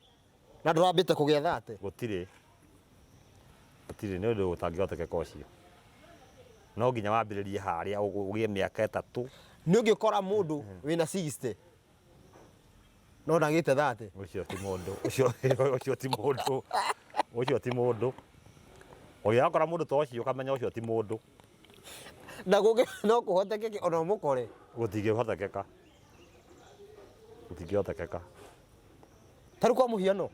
na ndũrambĩte kũgĩa 30. Gũtirĩ. Gũtirĩ, nĩ ũndũ ũtangĩhotekeka ũcio. No nginya wambĩrĩrie harĩa ũgĩe mĩaka 3. Nĩ ũngĩkora mũndũ wĩna 60 no ndagĩte 30. Ũcio ti mũndũ. Ũcio ũcio ti mũndũ. Ũcio ti mũndũ. Ũngĩgakora mũndũ ta ũcio ũkamenya ũcio ti mũndũ. Na gũkĩ no kũhotekeke ona ũmũkore? Gũtingĩhotekeka. Gũtingĩhotekeka. Ta rĩu kwa mũhiano,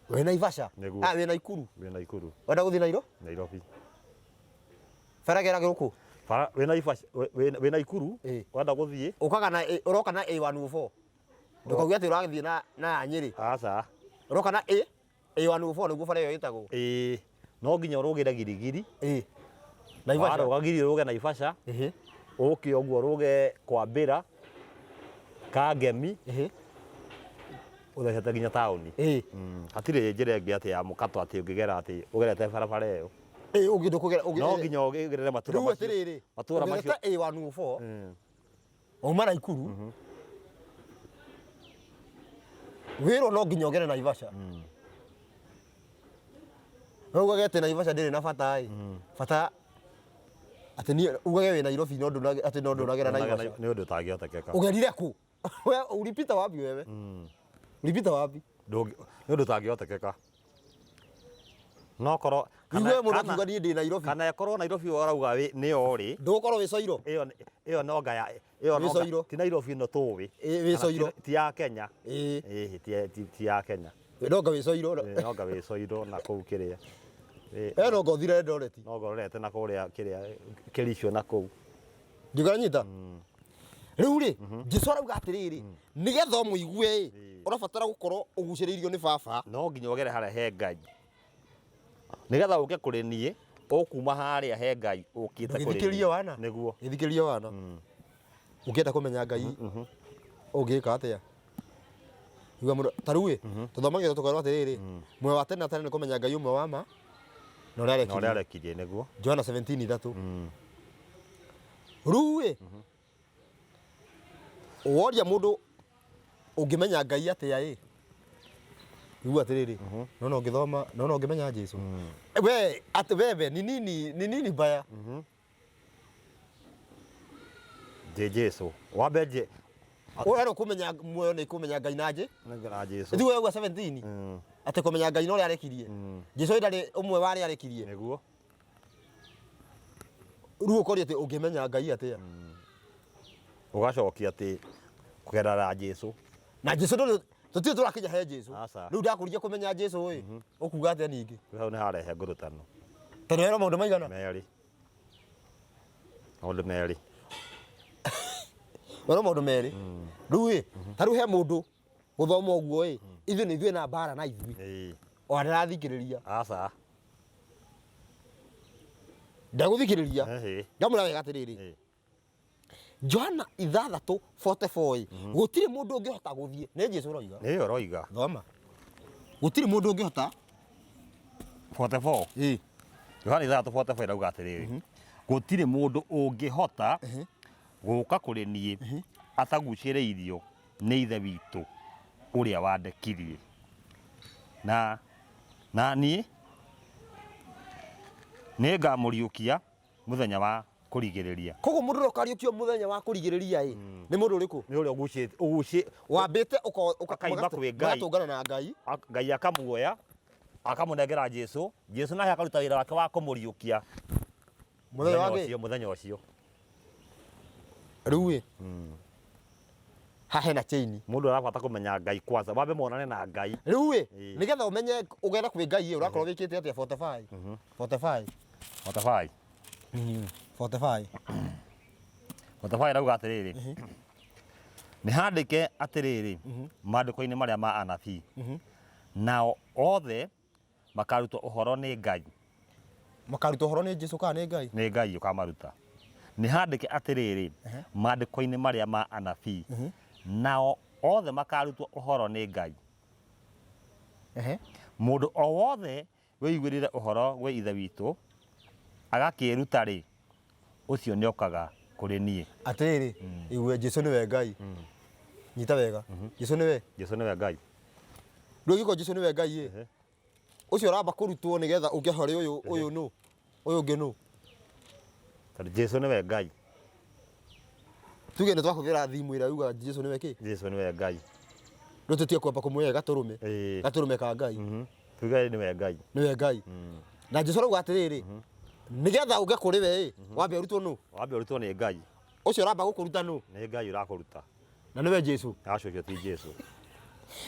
wĩ Naivasha, Nĩguo. ah, wĩ Naikuru, Wĩ Naikuru. Wenda gũthiĩ Nairo? Nairobi. Bara ĩgeragĩrwo kũ? Bara wĩ Naivasha, wĩ Naikuru, wenda gũthiĩ. Ũkaga na ũroka na A104. Ndũkauge atĩ ũrathiĩ na ya Nyĩrĩ. Aca. Ũroka na A104 nĩguo bara ĩyo ĩtagwo. Ĩĩ. No nginya ũrũgĩre Girigiri. Naivasha. Warũga Girigiri ũrũge Naivasha. Ũke ũguo ũrũge Kwambĩra, Kangemi. Ũthecete nginya taũni. Hatirĩ njĩra ĩngĩ atĩ ya mũkato atĩ ũngĩgera atĩ ũgerete barabara ĩyo. Ĩĩ, ũngĩ ndũkũgera, ũngĩ- No nginya ũgerere matũra Rĩu macio. atĩrĩrĩ, Matũra macio. ũgerete A104, wauma Naikuru, wĩrwo no nginya ũgere Naivasha. No ugage atĩ Naivasha ndĩrĩ na bata ĩ. Bata atĩ niĩ ugage wĩ Nairobi no ndũnage atĩ no ndũnagera Naivasha. Nĩ ũndũ ũtangĩhotekeka. Ũgerire kũ? We ulipita wapi wewe? Ulipita wapi? Nĩ ũndũ ũtangĩhotekeka. No korwo Igue mũndũ akiuga niĩ ndĩ Nairobi. Kana ĩkorwo Nairobi ũrauga nĩyo rĩ. Ndũgũkorwo wĩ Coiro. Ĩyo no ngaya ĩyo Wĩ no Coiro. ti Nairobi ĩno tũĩ. Ĩ, wĩ Kana Coiro. ti ya Kenya. Ĩ. Ĩ, ti ya Kenya. No nga wĩ Coiro. Ĩ, no nga wĩ Coiro na kũu kĩrĩa. Ĩ, We no nga ũthire Eldoret. No nga ũrorete na kũrĩa kĩrĩa Kericho na kũu. Ndikanyita. Rĩu rĩ, Jesu arauga atĩrĩrĩ, nĩgetha ũmũigue ĩ, ũrabatara gũkorwo ũgucĩrĩirio nĩ baba. No nginya ũgere harĩa he Ngai. Nĩgetha ũke kũrĩ niĩ, ũkuma harĩa he Ngai ũkĩte kũrĩ niĩ. Ndũgĩthikĩrĩrie wana. Nĩguo. Gĩthikĩrĩrie wana. Ũngĩenda kũmenya Ngai, ũngĩka atĩa? Igua mũndũ, ta rĩu ĩ, tũthomagĩrwo tũkerwo atĩrĩrĩ, muoyo wa tene na tene nĩ kũmenya Ngai ũmwe wa ma, na ũrĩa Na arekirie. ũrĩa arekirie nĩguo. Johana 17:3. Rĩu ĩ, woria mũndũ ũngĩmenya Ngai atĩa ĩ, igua atĩrĩrĩ, no no ũngĩthoma, no no ũngĩmenya Jesu. We, atĩ wewe ni nini, ni nini mbaya? Ndĩ Jesu. Wambe nje. Ũrerwo kũmenya muoyo nĩ kũmenya Ngai na nje. Na Jesu. Ithuĩ uga 17. Atĩ kũmenya Ngai na ũrĩa arekirie. Jesu ndarĩ ũmwe wa arĩa arekirie. Nĩguo. Rĩu ũkoria atĩ ũngĩmenya Ngai atĩa? Ũgacokia atĩ kũgerera Jesu. Na Jesu ndũrĩ tũtirĩ tũrakinya he Jesu. Aca. Rĩu ndakũria kũmenya Jesu ĩ, ũkuga atĩa ningĩ? Hau nĩ harehe ngurutano. Tondũ hero maũndũ maigana? Merĩ. Maũndũ merĩ. Hero maũndũ merĩ. Rĩu ĩ, ta rĩu he mũndũ gũthoma ũguo ĩ, ithuĩ nĩ ithuĩ na mbara na ithuĩ. Ona ndarathikĩrĩria. Aca. Ndagũthikĩrĩria. Ndamwĩra wega atĩrĩrĩ. Johana 6:44 ĩ, gũtirĩ mũndũ ũngĩhota gũthiĩ. Nĩ Jesu ũroiga. Nĩ ũroiga. Thoma. Gũtirĩ mũndũ ũngĩhota. 44. Ĩ. Johana 6:44 ĩrauga atĩrĩrĩ. Gũtirĩ mũndũ ũngĩhota gũka kũrĩ niĩ atagucĩrĩirio nĩ Ithe witũ ũrĩa wandekirie. Na niĩ nĩngamũriũkia mũthenya wa kũrigĩrĩria. Koguo mũndũ ũrĩa ũkariũkio mũthenya wa kũrigĩrĩria ĩ, nĩ mũndũ ũrĩkũ? Nĩ ũrĩa ũgucĩ-, wambĩte akaima kwĩ Ngai. Mũgatũngana na Ngai. Ngai akamuoya, akamũnengera Jesu, Jesu nake akaruta wĩra wake wa kũmũriũkia. Mũthenya wa kĩ? Ũcio, mũthenya ũcio. Rĩu ĩ haha hena chain. Mũndũ arabata kũmenya Ngai kwanza, wambe monane na Ngai. Rĩu ĩ nĩgetha ũmenye ũgere kwĩ Ngai ĩ, ũrakorwo wĩkĩte atĩa? 45 45. 45. 45. 45 ĩrauga atĩrĩrĩ, nĩ handĩke atĩrĩrĩ maandĩko-inĩ marĩa ma anabii, nao othe makarutwo ũhoro nĩ Ngai. Makarutwo ũhoro nĩ Jesu kana nĩ Ngai? Nĩ Ngai ũkamaruta. Nĩ handĩke atĩrĩrĩ maandĩko-inĩ marĩa ma anabii, nao othe makarutwo ũhoro nĩ Ngai. Mũndũ o wothe wĩiguĩrĩre ũhoro gwĩ Ithe witũ agakĩĩruta-rĩ, ũcio nĩokaga kũrĩ niĩ. Atĩrĩrĩ, igue, Jesu nĩwe Ngai. Nyita wega, Jesu nĩwe. Jesu nĩwe Ngai. Rĩu angĩkorwo Jesu nĩwe Ngai ĩ, ũcio ũramba kũrutwo nĩgetha ũke harĩ ũyũ, ũyũ nũ, ũyũ ũngĩ nũ? Tondũ Jesu nĩwe Ngai. Tuge nĩ twahũthĩra thimũ ĩrĩa yugaga Jesu nĩwe kĩ? Jesu nĩwe Ngai. Rĩu tũtige kwamba kũmũhe gatũrũme. Gatũrũme ka Ngai. Tuge nĩwe Ngai. Nĩwe Ngai. Na Jesu arauga atĩrĩrĩ, nĩgetha ũke kũrĩ we ĩ, wambe ũrutwo nũ? Wambe ũrutwo nĩ Ngai. Ũcio ũramba gũkũruta nũ? Nĩ Ngai ũrakũruta. Na nĩwe Jesu. Aca, ũcio ti Jesu.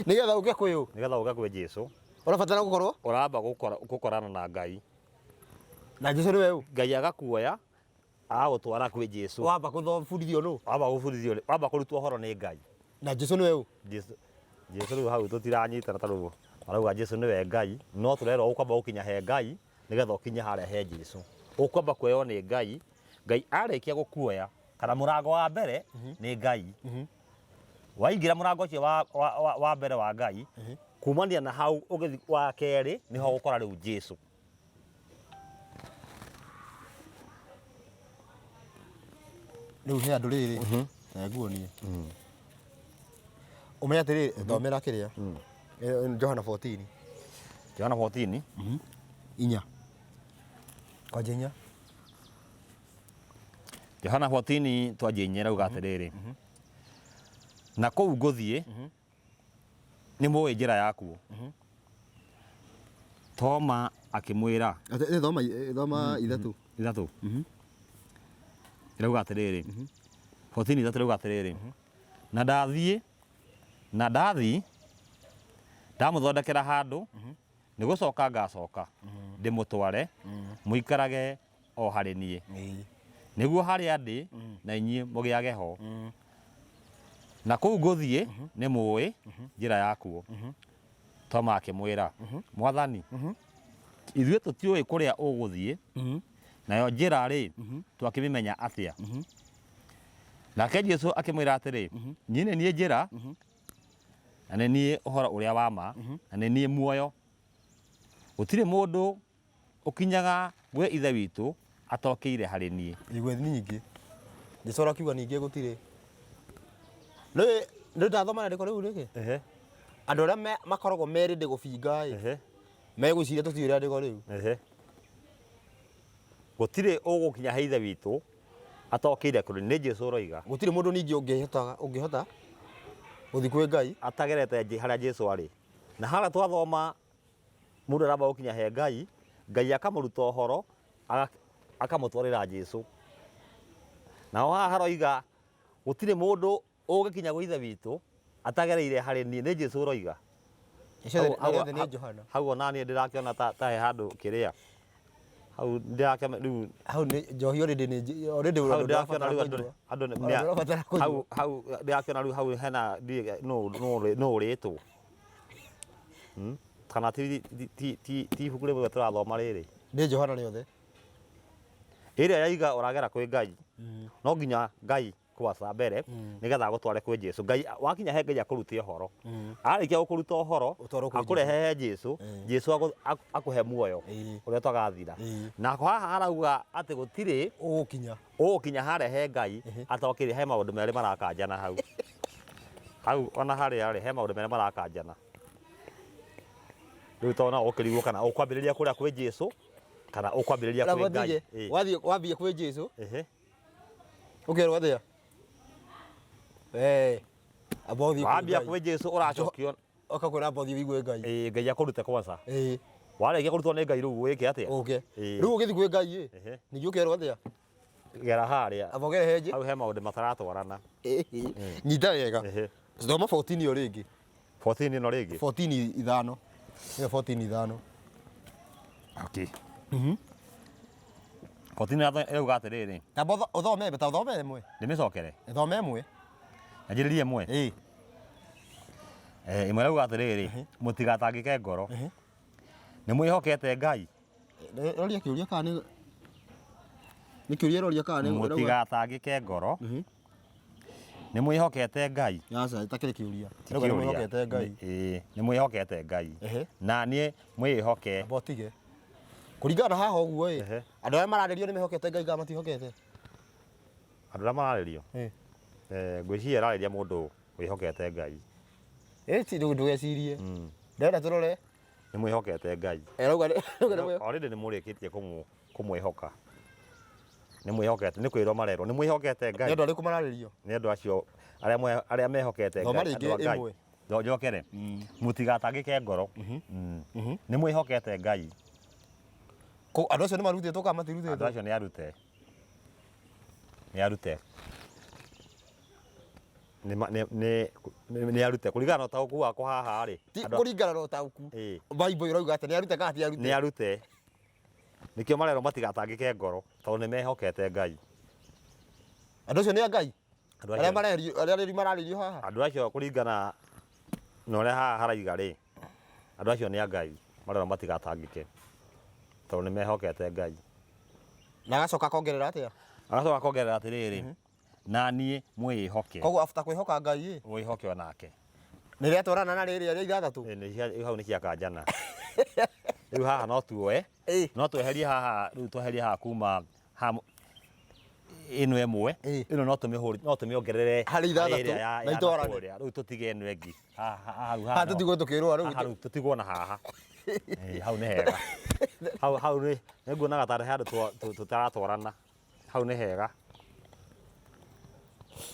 Nĩgetha ũke kwĩ ũ? Nĩgetha ũke kwĩ Jesu. Ũrabatara gũkorwo? Ũramba gũkorana na Ngai. Na Jesu nĩwe ũ? Ngai agakuoya agagũtwara kwĩ Jesu. Wamba kũbundithio nũ? Wamba gũbundithio, wamba kũrutwo ũhoro nĩ Ngai. Na Jesu nĩwe ũ? Jesu, Jesu rĩu hau tũtiranyitana tondũ marauga Jesu nĩwe Ngai, no tũrerwo ũkwamba gũkinya he Ngai nĩgetha ũkinye harĩa he Jesu. Ũkwamba kuoywo nĩ Ngai, Ngai arĩkia gũkuoya, kana mũrango wa mbere nĩ Ngai. Waingĩra mũrango ũcio wa mbere wa Ngai, kumania na hau ũgĩthiĩ wa kerĩ nĩho ũgũkora rĩu Jesu. Rĩu he andũ rĩrĩ, nguonie. Ũmenye atĩrĩrĩ, thomera kĩrĩa. Johana 14. Johana 14. Inya. Kwanja inya. Johana 14 twanjia inya ĩrauga atĩrĩrĩ, na kũu ngũthiĩ nĩ mũĩ njĩra yakuo. Toma akĩmwĩra. Thoma, thoma ithatũ. Ithatũ ĩrauga atĩrĩrĩ, 14 ithatũ ĩrauga atĩrĩrĩ, na ndathiĩ, na ndathi ndamũthondekera handũ, nĩ gũcoka ngacoka ndĩmũtware mũikarage o harĩ niĩ, nĩguo harĩa ndĩ na inyuĩ mũgĩage ho. Na kũu ngũthiĩ nĩ mũĩ njĩra yakuo. Toma akĩmwĩra, Mwathani, ithuĩ tũtiũĩ kũrĩa ũgũthiĩ, nayo njĩra rĩ, twakĩmĩmenya atĩa? Nake Jesu akĩmwĩra atĩrĩ, niĩ nĩ niĩ njĩra, na nĩ niĩ ũhoro ũrĩa wa ma, na nĩ niĩ muoyo. Gũtirĩ mũndũ ũkinyaga gwĩ Ithe witũ atokĩire harĩ niĩ. Igwe nyingĩ. Jesu arakiuga ningĩ gũtirĩ. Nĩ nĩ ndathoma rĩandĩko rĩu rĩngĩ. Andũ arĩa makoragwo merĩndĩ gũbinga ĩ, megwĩciria tũtiũĩ rĩandĩko rĩu. Gũtirĩ ũgũkinya he Ithe witũ atokĩire kũrĩ nĩ Jesu ũroiga. Gũtirĩ mũndũ ningĩ ũngĩhota ũngĩhota gũthiĩ kwĩ Ngai atagerete harĩa Jesu arĩ. Na harĩa twathoma mũndũ aramba gũkinya he Ngai, Ngai akamũruta ũhoro, akamũtwarĩra Jesu. Naho haha haroiga gũtirĩ mũndũ ũngĩkinya gwĩ Ithe witũ atagereire harĩ niĩ, nĩ Jesu ũroiga. Hau nĩ Johana. Hau ona niĩ ndĩrakĩona ta he handũ kĩrĩa. Hau ndĩrakĩona rĩu. Hau nĩ njohi already, nĩ already. Hau ndĩrakĩona rĩu andũ nĩ hau hau ndĩrakĩona rĩu hau hena nũ nũ ũrĩtwo. Kana ti ibuku rĩmwe tũrathoma rĩrĩ? Nĩ Johana rĩothe. Ĩrĩa yaiga ũragera kwĩ Ngai, no nginya Ngai kwaca mbere nĩgetha agũtware kwĩ Jesu. Ngai wakinya he Ngai akũrute ũhoro. Arĩkia gũkũruta ũhoro, Ũtwarwo kwĩ akũrehe he Jesu, Jesu akũhe muoyo ũrĩa ũtagathira. Na haha harauga atĩ gũtirĩ ũgũkinya ũgũkinya harĩa he Ngai atokĩrĩ. He maũndũ merĩ marakanjana hau. Hau ona harĩa rĩ, he maũndũ merĩ marakanjana. Rĩu to no ũkĩrigwo kana ũkwambĩrĩria kũrĩa kwĩ Jesu kana ũkwambĩrĩria kwĩ Ngai. Wathiĩ wambie kwĩ Jesu. Ũkerwo atĩa? Eh, amba ũthiĩ kwĩ Wambia Ngai. kwĩ Jesu ũracokio Ũkakwĩra amba ũthiĩ ũigue Ngai. Ĩĩ, Ngai akũrute kwanza. Warĩkia kũrutwo nĩ Ngai rĩu wĩke atĩa? Ũke. Ĩĩ. Rĩu ũgĩthiĩ kwĩ Ngai ĩ, Ehe. ningĩ ũkerwo atĩa? Gera harĩa. Amba ũgere henjĩ. Hau he maũndũ mataratwarana. Nyita wega. Ehe. Thoma 14 ĩyo rĩngĩ. 14 ĩno rĩngĩ. 14 ithano. Ĩyo 14 ithano. Okay. 14 ĩrauga atĩrĩrĩ, Tamba ũthome ta ũthome ĩmwe. ndĩmĩcokere. Thome ĩmwe. Anjĩrĩrie ĩmwe. Ĩĩ. Eh, ĩmwe ĩrauga atĩrĩrĩ, mũtigatangĩke ngoro. Nĩ mwĩhokete Ngai. Roria kĩũria kana nĩ nĩ kĩũria roria kana nĩ Mũtigatangĩke ngoro. Nĩ mwĩhokete Ngai. Aca itakĩrĩ kĩũria. Ti Rauga nĩ kĩũria. mwĩhokete Ngai. Ĩĩ, nĩ mwĩhokete Ngai. Ehe. Na niĩ mwĩhoke. Amba ũtige. Kũringana na haha ũguo ĩ, Ehe. andũ arĩa mararĩrio nĩ mehokete Ngai kana matihokete? Andũ arĩa mararĩrio. Ĩĩ. Eh, ngwĩciria ĩrarĩria mũndũ wĩhokete Ngai. Ĩ ti ndũgecirie. Ndĩrenda tũrore. Nĩ mwĩhokete Ngai. Ĩrauga nĩ Already nĩ mũrĩkĩtie kũmwĩhoka. Nĩ mwĩhokete, nĩ kwĩrwo marerwo. Nĩ mwĩhokete nĩ Ngai. andũ arĩkũ mararĩrio? Nĩ andũ acio arĩa arĩa mehokete Thoma Ngai. rĩngĩ andũ a Ngai. ĩmwe. Njokere. Mũtigatangĩke ngoro. Nĩ mwĩhokete Ngai. Andũ acio nĩ marutĩtwo kana Andũ matirutĩtwo? acio nĩ arute. Nĩ arute. Nĩ nĩ arute kũringana na ũtaũku wakwa haha rĩ. Ti andũ a- kũringana na ũtaũku. Ĩĩ. Bible ĩrauga atĩ nĩ arute kana ti arute? Nĩ arute. Nĩkĩo marerwo matigatangĩke ngoro tondũ nĩ mehokete Ngai. Andũ acio nĩ a Ngai? Andũ Arĩa acio marerio arĩa rĩu mararĩrio haha? andũ acio kũringana na ũrĩa haha haraiga rĩ, andũ acio nĩ a Ngai marerwo matigatangĩke tondũ nĩ mehokete Ngai. Na agacoka akongerera atĩa? Agacoka akongerera atĩrĩrĩ, na niĩ mwĩĩhoke. Koguo after kwĩhoka Ngai ĩ, Wĩhoke o nake. nĩ rĩatwarana na rĩrĩa rĩa ithathatũ? Ĩ, hau nĩ ciakanjana. Rĩu haha no tuoe, Ĩ. no tweherie haha, rĩu tweherie haha kuma haha ĩno ĩmwe, Ĩ. ĩno no tũmĩhũri, no tũmĩongerere Harĩ ithathatũ, ĩrĩa na ya itwarane. nakũrĩa. Rĩu tũtige ĩno ĩngĩ. Haha hau Haha haha. tũtigwo tũkĩrũa rĩu. Haha rĩu tũtigwo na haha. Ĩ, hau nĩ hega. Hau hau nĩ nguonaga tarĩ handũ tũtaratwarana. Hau nĩ hega.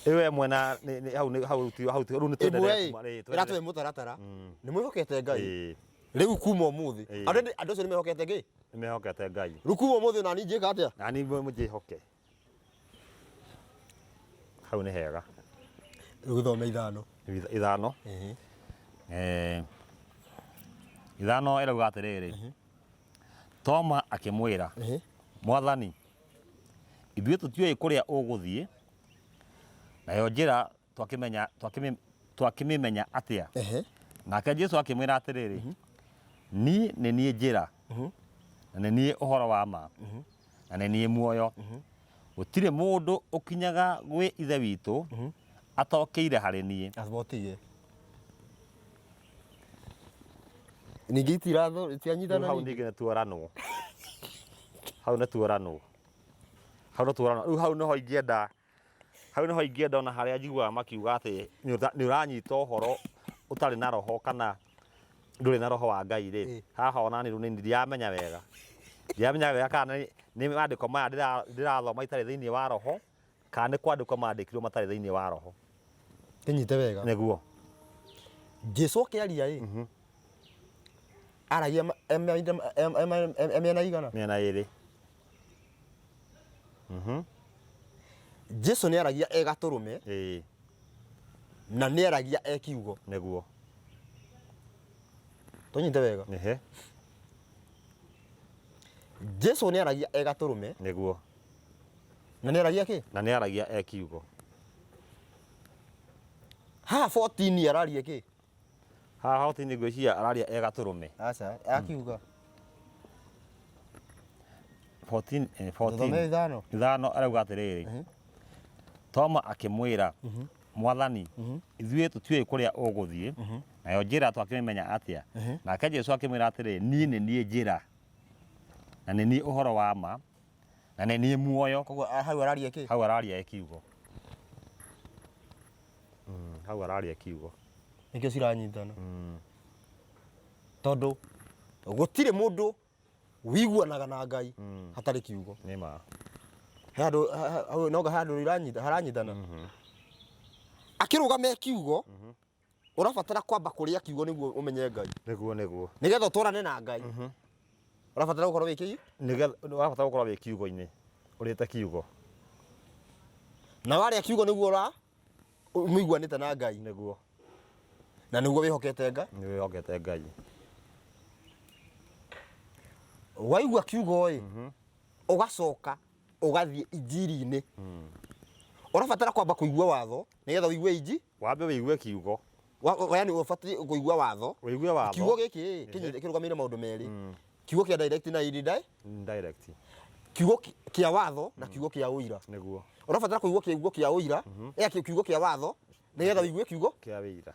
Ĩyo ĩmwe na hau nĩ hau ti hau ti rĩu nĩ Ĩmwe twenderee ĩ, kuma ĩ, ĩratũhe mũtaratara. Nĩ mwĩhokete Ngai. Ĩ, Rĩu kuma ũmũthĩ. Ĩ. Andũ andũ acio nĩ mehokete Ngai. nĩ mehokete Ngai. Rĩu kuma ũmũthĩ nani njĩka atĩa? Na niĩ mũnjĩhoke. Hau nĩ hega. Rĩu gĩthome ithano. Ithano. Eh, ithano ĩrauga atĩrĩrĩ, Toma akĩmwĩra, Mwathani, ithuĩ tũtiũĩ kũrĩa ũgũthiĩ, nayo njĩra twakĩmĩmenya atĩa? Nake Jesu akĩmwĩra atĩrĩrĩ, niĩ nĩ niĩ njĩra, na nĩ niĩ ũhoro wa ma, na nĩ niĩ muoyo. Gũtirĩ mũndũ ũkinyaga gwĩ Ithe witũ atokĩire harĩ niĩ. Amba ũtige. Ningĩ itiratho Rĩu itianyitana hau ningĩ. ningĩ nĩ tuoranwo. Hau nĩ tuoranwo. Hau nĩ tuoranwo. Rĩu hau nĩho ingĩenda hau nĩho ingĩenda ona harĩa njiguaga makiuga atĩ nĩ ũranyita ũhoro ũtarĩ na roho kana ndũrĩ na roho wa Ngai rĩ. Haha ona niĩ rĩu nĩ ndiramenya wega. Ndiramenya wega kana nĩ maandĩko maya ndĩrathoma itarĩ thĩinĩ wa roho kana nĩ kwandĩkwo mandĩkirwo matarĩ thĩinĩ wa roho. Kĩnyite wega. Nĩguo. Jesu akĩaria ĩ, aragia mĩena igana? Mĩena ĩrĩ. Jesu nĩ aragia e gatũrũme Ĩĩ, na nĩ aragia e kiugo. Nĩguo. Tũnyite wega. Ehe, Jesu nĩ aragia e gatũrũme nĩguo. na nĩ aragia kĩ? Na nĩ aragia e kiugo. Haha 14 araria kĩ? Haha hoti-inĩ ngwĩciria araria e gatũrũme. Aca, akiuga. 14 eh, Thome 14 ithano. Ithano arauga atĩrĩrĩ, Toma akĩmwĩra, Mwathani, ithuĩ tũtiũĩ kũrĩa ũgũthiĩ, nayo njĩra twakĩmĩmenya atĩa? Nake Jesu akĩmwĩra atĩrĩ, niĩ nĩ niĩ njĩra, na nĩ niĩ ũhoro wa ma, na nĩ niĩ muoyo. Koguo hau araria kĩ? Hau araria e kiugo. Hau araria kiugo. Nĩkĩo ciranyitana. Tondũ gũtirĩ mũndũ wiguanaga na Ngai hatarĩ kiugo. Nĩ ma. He handũ hau no handũ iranyita haranyitana. Akĩrũgama e kiugo, ũrabatara kwamba kũrĩa kiugo nĩguo ũmenye Ngai. Nĩguo nĩguo. Nĩgetha ũtwarane na Ngai. Ũrabatara gũkorwo wĩ kĩi Nĩgetha ũrabatara gũkorwo wĩ kiugo-inĩ, ũrĩte kiugo. Na warĩa kiugo nĩguo ũra mũiguanĩte na Ngai. Nĩguo. Na nĩguo wĩhokete Ngai. Nĩ wĩhokete Ngai. Waigua kiugo ĩ, ũgacoka ũgathiĩ injiri-inĩ. Ũrabatara kwamba kũigua watho nĩgetha ũigue inji. Wambe wĩigue kiugo. Yani ũbatiĩ kũigua watho. Wĩigue watho. Kiugo gĩkĩ ĩ, kĩrũgamĩrĩire maũndũ merĩ. Kiugo kĩa direct na indirect. Direct. Kiugo kĩa watho na kiugo kĩa ũira. Nĩguo. Ũrabatara kũigua kiugo kĩa ũira, kiugo kĩa watho nĩgetha ũigue kiugo kĩa ũira.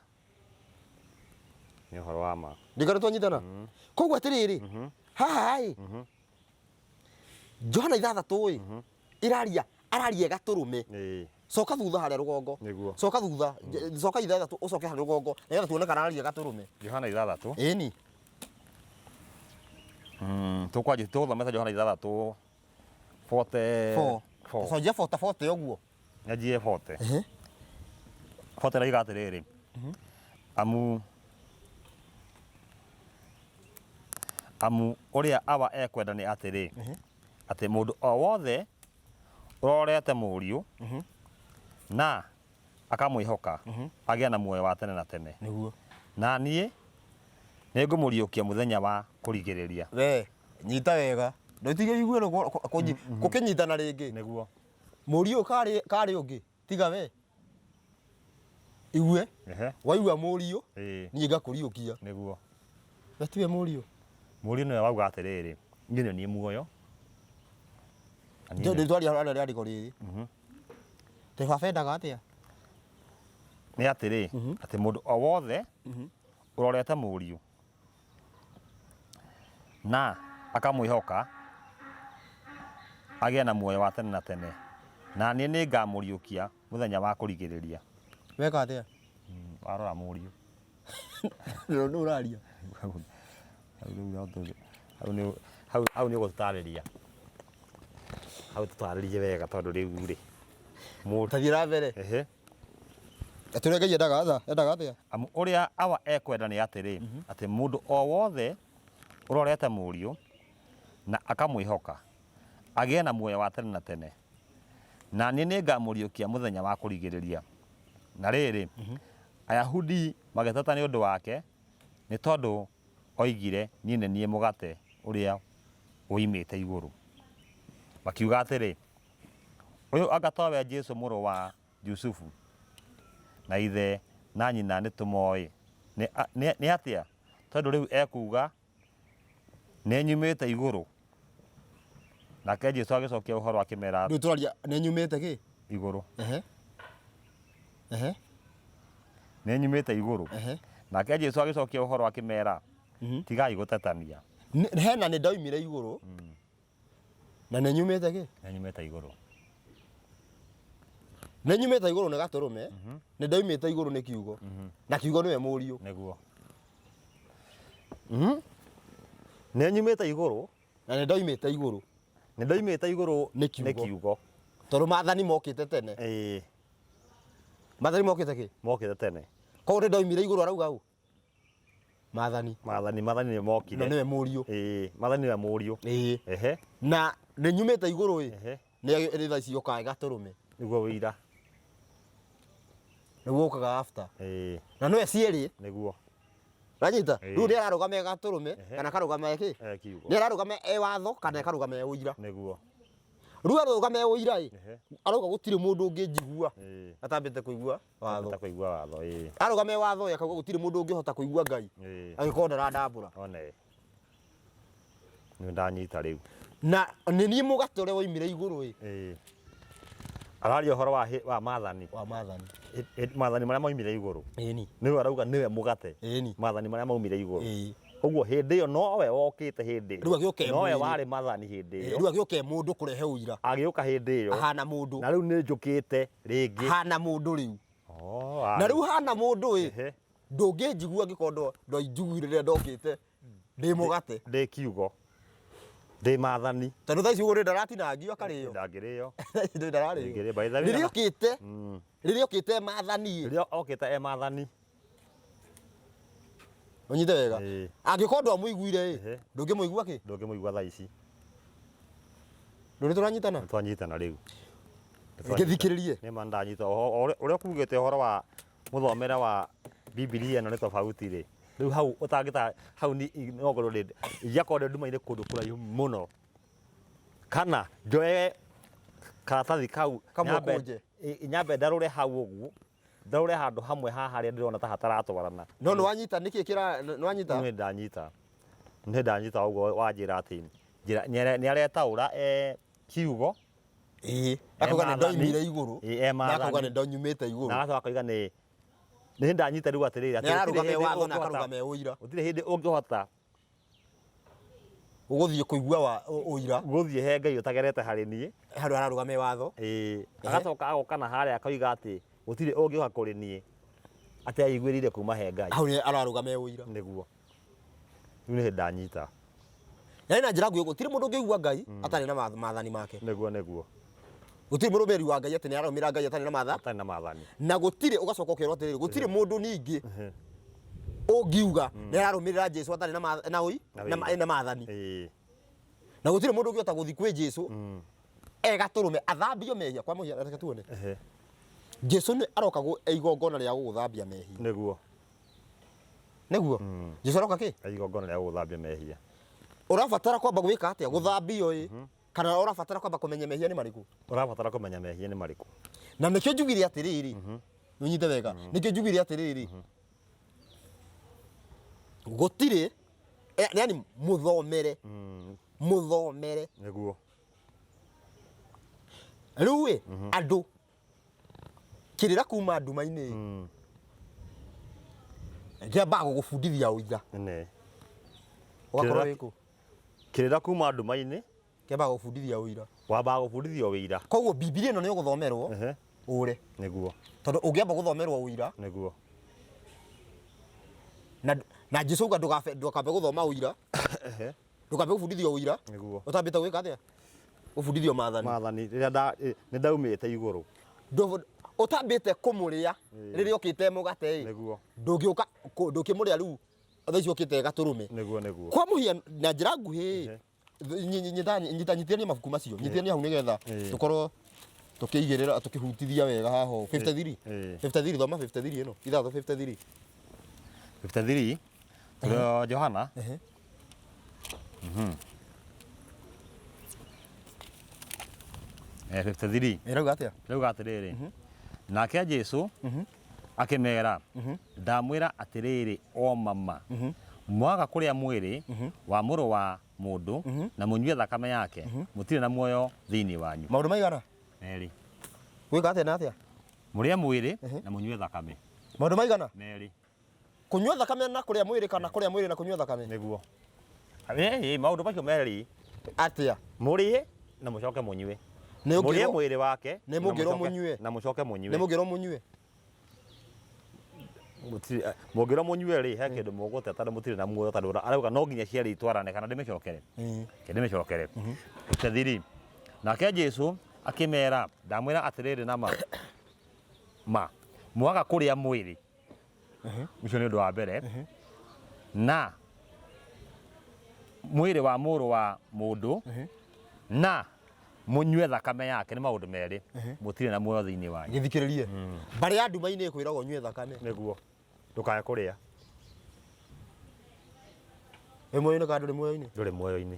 Nĩ ũhoro wa ma. Ndikana twanyitana. Koguo atĩrĩrĩ, haha ĩ, Johana 6 ĩ, iraria araria gatũrũme. Coka thutha harĩa rũgongo. Nĩguo. Coka thutha, coka 6 ũcoke harĩa rũgongo nĩgetha tuone kana araria gatũrũme. Johana 6. Ĩni. Tũkwanjia tũgũthomete Johana 6 44. Tũconjia 40 ũguo. Nyanjie 40. 40 raiga atĩrĩrĩ, amu ũrĩa Awa ekwenda nĩ atĩrĩ, atĩ mũndũ o wothe ũrorete Mũriũ na akamwĩhoka agĩe na muoyo wa tene na tene. Nĩguo. Na niĩ nĩngũmũriũkia mũthenya wa kũrigĩrĩria. We, nyita wega. Ndũtige wigue gũkĩnyitana rĩngĩ. Nĩguo. Mũriũ karĩ ũngĩ, tiga we. Igue. Waigua Mũriũ, niĩ ngakũriũkia. Nĩguo. We tiwe Mũriũ. Mũriũ nĩwe wauga atĩrĩrĩ, niĩ nĩ niĩ muoyo. Ndio twaria harĩa rĩandĩko rĩrĩ. Tĩ baba endaga atĩa? Nĩ atĩrĩ, atĩ mũndũ o wothe ũrorete Mũriũ na akamwĩhoka agĩe na muoyo wa tene na tene, na niĩ nĩngamũriũkia mũthenya wa kũrigĩrĩria. Weka atĩa? Warora Mũriũ. Nũ ũraria? Hau nĩ ũgũtũtarĩria. Hau tũtarĩrie wega tondũ rĩu rĩ. Tathiĩ na mbere. Atĩ ũrĩa Ngai endaga endaga atĩa? Amu ũrĩa Awa ekwenda nĩ atĩrĩ, atĩ mũndũ o wothe ũrorete Mũriũ na akamwĩhoka agĩe na muoyo wa tene na tene, na niĩ nĩngamũriũkia mũthenya wa kũrigĩrĩria. Na rĩrĩ, Ayahudi magĩteta nĩ ũndũ wake, nĩ tondũ oigire, niĩ nĩ niĩ mũgate ũrĩa woimĩte igũrũ. Makiuga atĩrĩ, ũyũ anga towe Jesũ mũrũ wa Jusufu, na ithe na nyina nĩ tũmoĩ. Nĩ atĩa tondũ rĩu ekuuga nĩ nyumĩte igũrũ? Nake Jesũ agĩcokia ũhoro akĩmera Rĩu tũraria nĩ nyumĩte kĩ? Igũrũ. Nĩ nyumĩte igũrũ. Nake Jesũ agĩcokia ũhoro akĩmera, tigai gũtetania. Hena nĩ ndaumire igũrũ. Na nĩ nyumĩte kĩ? Nĩ nyumĩte igũrũ. Nĩ nyumĩte igũrũ nĩ gatũrũme, nĩ ndaumĩte igũrũ nĩ kiugo. Na kiugo nĩwe Mũriũ. Nĩguo. Nĩ nyumĩte igũrũ. Na nĩ ndaumĩte igũrũ. Nĩ ndaumĩte igũrũ nĩ kiugo. Nĩ kiugo. Tondũ maathani mokĩte tene. Maathani mokĩte kĩ? Mokĩte tene. Koguo nĩ ndaumire igũrũ arauga ũ? Maathani. Maathani nĩ mokire. Na nĩwe Mũriũ. Maathani nĩwe Mũriũ. Na nĩ nyumĩte igũrũ ĩ. Nĩ thaa ici yũkaga gatũrũme. Nĩguo ũira. Nĩguo ũkaga after. Na nĩwe cierĩ. Nĩguo. Ũranyita? Rĩu nĩ ararũgama e gatũrũme kana akarũgama e kĩ? Kiugo. Nĩ ararũgama e watho kana akarũgama e ũira. Nĩguo. Rĩu arũgama e ũira ĩ, arauga gũtirĩ mũndũ ũngĩnjigua atambĩte kũigua watho. Atambĩte kũigua watho, Arũgama e watho ĩ, akauga gũtirĩ mũndũ ũngĩhota kũigua Ngai angĩkorwo ndarandambũra. One. Nĩ ndanyita rĩu. Na nĩ niĩ mũgate ũrĩa woimire igũrũ ĩ. Araria ũhoro wa maathani. Wa maathani. Maathani marĩa maumire igũrũ. Ĩni. Nĩwe arauga nĩwe mũgate. Ĩni. Maathani marĩa maumire igũrũ. Ũguo hĩndĩ ĩyo nowe wokĩte hĩndĩ ĩyo. Rĩu agĩũka e Nowe mwĩrĩ. warĩ maathani hĩndĩ ĩyo. Rĩu agĩũka e mũndũ kũrehe ũira. Agĩũka hĩndĩ ĩyo. Ahana mũndũ. Na rĩu nĩ njũkĩte rĩngĩ. Ahana mũndũ rĩu. Na rĩu hana mũndũ ĩ. Ndũngĩnjigua angĩkorwo ndwainjiguire rĩrĩa ndokĩte ndĩ mũgate. Ndĩ kiugo. Ndĩ maathani. Tondũ thaa ici ũguo nĩ ndaratinangio akarĩo. Ndangĩrĩo. Thaa ici nĩ ndararĩo. Ndangĩrĩo. By the way, Rĩrĩa okĩte, rĩrĩa okĩte e maathani ĩ. Rĩrĩa okĩte e maathani. Ũnyite wega. Ĩĩ. Angĩkorwo ndwamũiguire ĩ, ndũngĩmũigua kĩ? Ndũngĩmũigua thaa ici. Ndũrĩ tũranyitana? Twanyitana rĩu. Gĩthikĩrĩrie. Nĩ ma ndanyita ũrĩa ũkugĩte ũhoro wa mũthomere wa Bibilia ĩno nĩ tofauti rĩ. Rĩu hau ũtangĩta hau ni no ngorwo ndĩ ingĩakorwo ndĩ nduma-inĩ kũndũ kũraihu mũno. Kana njoe karatathi kau Kamwe nyambe ũkũnje. Nyambe ndarũre hau ũguo, ndarũre handũ hamwe haha harĩa ndĩrona ta hataratwarana. No nĩ wanyita nĩkĩ kĩra nĩ wanyita? Nĩ ndanyita. Nĩ ndanyita ũguo wanjĩra atĩ njĩra nĩ aretaũra kiugo. Ĩĩ. Akauga nĩ maathani. ndoimire igũrũ. Ĩĩ, e Na akauga maathani. nĩ ndonyumĩte igũrũ. Na agacoka akoiga nĩ nĩ ndanyita rĩu atĩrĩrĩ Nĩ atĩ gũtirĩ ararũgama hĩndĩ watho na ũngĩhota- akarũgama ũira. gũtirĩ hĩndĩ ũngĩhota Ũgũthiĩ kũigua wa ũira gũthiĩ he Ngai ũtagerete harĩ niĩ. Handũ ararũgama watho. Ĩĩ. Agacoka agoka na harĩa akoiga atĩ gũtirĩ ũngĩũka kũrĩ niĩ atĩ aiguĩrĩire kuma he Ngai. Hau nĩ ararũgama ũira. Nĩguo. Rĩu nĩ hĩndĩ ndanyita. Yaani na njĩra nguhĩ gũtirĩ mũndũ ũngĩigua Ngai atarĩ na maathani make. Nĩguo nĩguo. Gũtirĩ mũrũmĩrĩri wa Ngai atĩ nĩ ararũmĩrĩra Ngai atarĩ na maatha. Atarĩ na maathani. Na gũtirĩ ũgacoka ũkerwo atĩrĩrĩ, gũtirĩ mũndũ ningĩ ũngiuga nĩ ararũmĩrĩra Jesu atarĩ na na ũi, Na na wĩira. na maathani. Na gũtirĩ mũndũ ũngĩhota gũthiĩ kwĩ Jesu e gatũrũme athambio mehia kwa mũhiano, reke tuone. Jesu nĩ aroka igongona rĩa gũgũthambia mehia. Nĩguo. Nĩguo. Jesu aroka kĩ? Igongona rĩa gũgũthambia mehia. Ũrabatara kwamba gwĩka atĩa? Gũthambio ĩ? Kana ũrabatara kwamba kũmenya mehia nĩ marĩkũ? Ũrabatara kũmenya mehia nĩ marĩkũ. Na nĩkĩo njugire atĩrĩrĩ, ũnyite wega, nĩkĩo njugire atĩrĩrĩ, gũtirĩ, yani mũthomere, mũthomere. Nĩguo. Rĩu ĩ, andũ kĩrĩra kuma nduma-inĩ ĩ, kĩambaga gũgũbundithia ũira. Nĩ. Ũgakorwo Kĩrĩra wĩ kũ? Kĩrĩra kuma nduma-inĩ. Kĩambaga gũbundithia ũira. Wambaga gũbundithio ũira. Koguo Bibilia ĩno nĩ ũgũthomerwo ũre. Nĩguo. Tondũ ũngĩamba gũthomerwo ũira. Nĩguo. Na Jesu auga ndũkambe gũthoma ũira. Ndũkambe gũbundithio ũira. Nĩguo. Ũtambĩte gwĩka atĩa? Gũbundithio maathani. Maathani rĩrĩa nĩ ndaumĩte igũrũ. Ũtambĩte kũmũrĩa rĩrĩa ũkĩte mũgate ĩ. Nĩguo. Ndũngĩũka ndũkĩmũrĩa rĩu thaa ici ũkĩte gatũrũme. Nĩguo, nĩguo. Kwa mũhiano na njĩra nguhĩ ĩ, nyitithania mabuku macio, nyitithania hau nĩgetha tũkorwo tũkĩigĩrĩra tũkĩhutithia wega haha ũũ. 53. 53, thoma 53 ĩno. Ithatũ 53. 53. Tũrĩ Johana. 53. Ĩrauga atĩa? Ĩrauga atĩrĩrĩ. Nake Jesu akĩmera, ndamwĩra atĩrĩrĩ o mama, mwaga kũrĩa mwĩrĩ wa mũrũ wa mũndũ na mũnyue thakame yake, mũtirĩ na muoyo thĩinĩ wanyu. Maũndũ maigana? Merĩ. Gwĩka atĩa na atĩa? Mũrĩe mwĩrĩ na mũnyue thakame. Maũndũ maigana? Merĩ. Kũnyua thakame na kũrĩa mwĩrĩ kana kũrĩa mwĩrĩ na kũnyua thakame? Nĩguo. Maũndũ macio merĩ. Atĩa? Mũrĩe na mũcoke mũnyue. Nĩ Mũrĩe ũngĩrwo mwĩrĩ wake Nĩ mũngĩrwo mũnyue. na mũcoke mũnyue. Nĩ mũngĩrwo mũnyue. Mũngĩrwo mũnyue rĩ, he kĩndũ mũgũte tondũ mũtirĩ na muoyo, tondũ arauga no nginya cierĩ itwarane, kana ndĩmĩcokere? Reke ndĩmĩcokere. 53. Nake Jesu akĩmera, ndamwĩra atĩrĩrĩ na ma, ma, mwaga kũrĩa mwĩrĩ. Ũcio nĩ ũndũ wa mbere. Na mwĩrĩ wa mũrũ wa mũndũ na mũnyue thakame yake, nĩ maũndũ merĩ. Mũtirĩ na muoyo thĩinĩ wanyu. Gĩthikĩrĩrie. Mbarĩ ya nduma-inĩ ĩkwĩragwo ũnyue thakame. Nĩguo. Ndũkae kũrĩa. Wĩ muoyo-inĩ kana ndũrĩ muoyo-inĩ? Ndũrĩ muoyo-inĩ.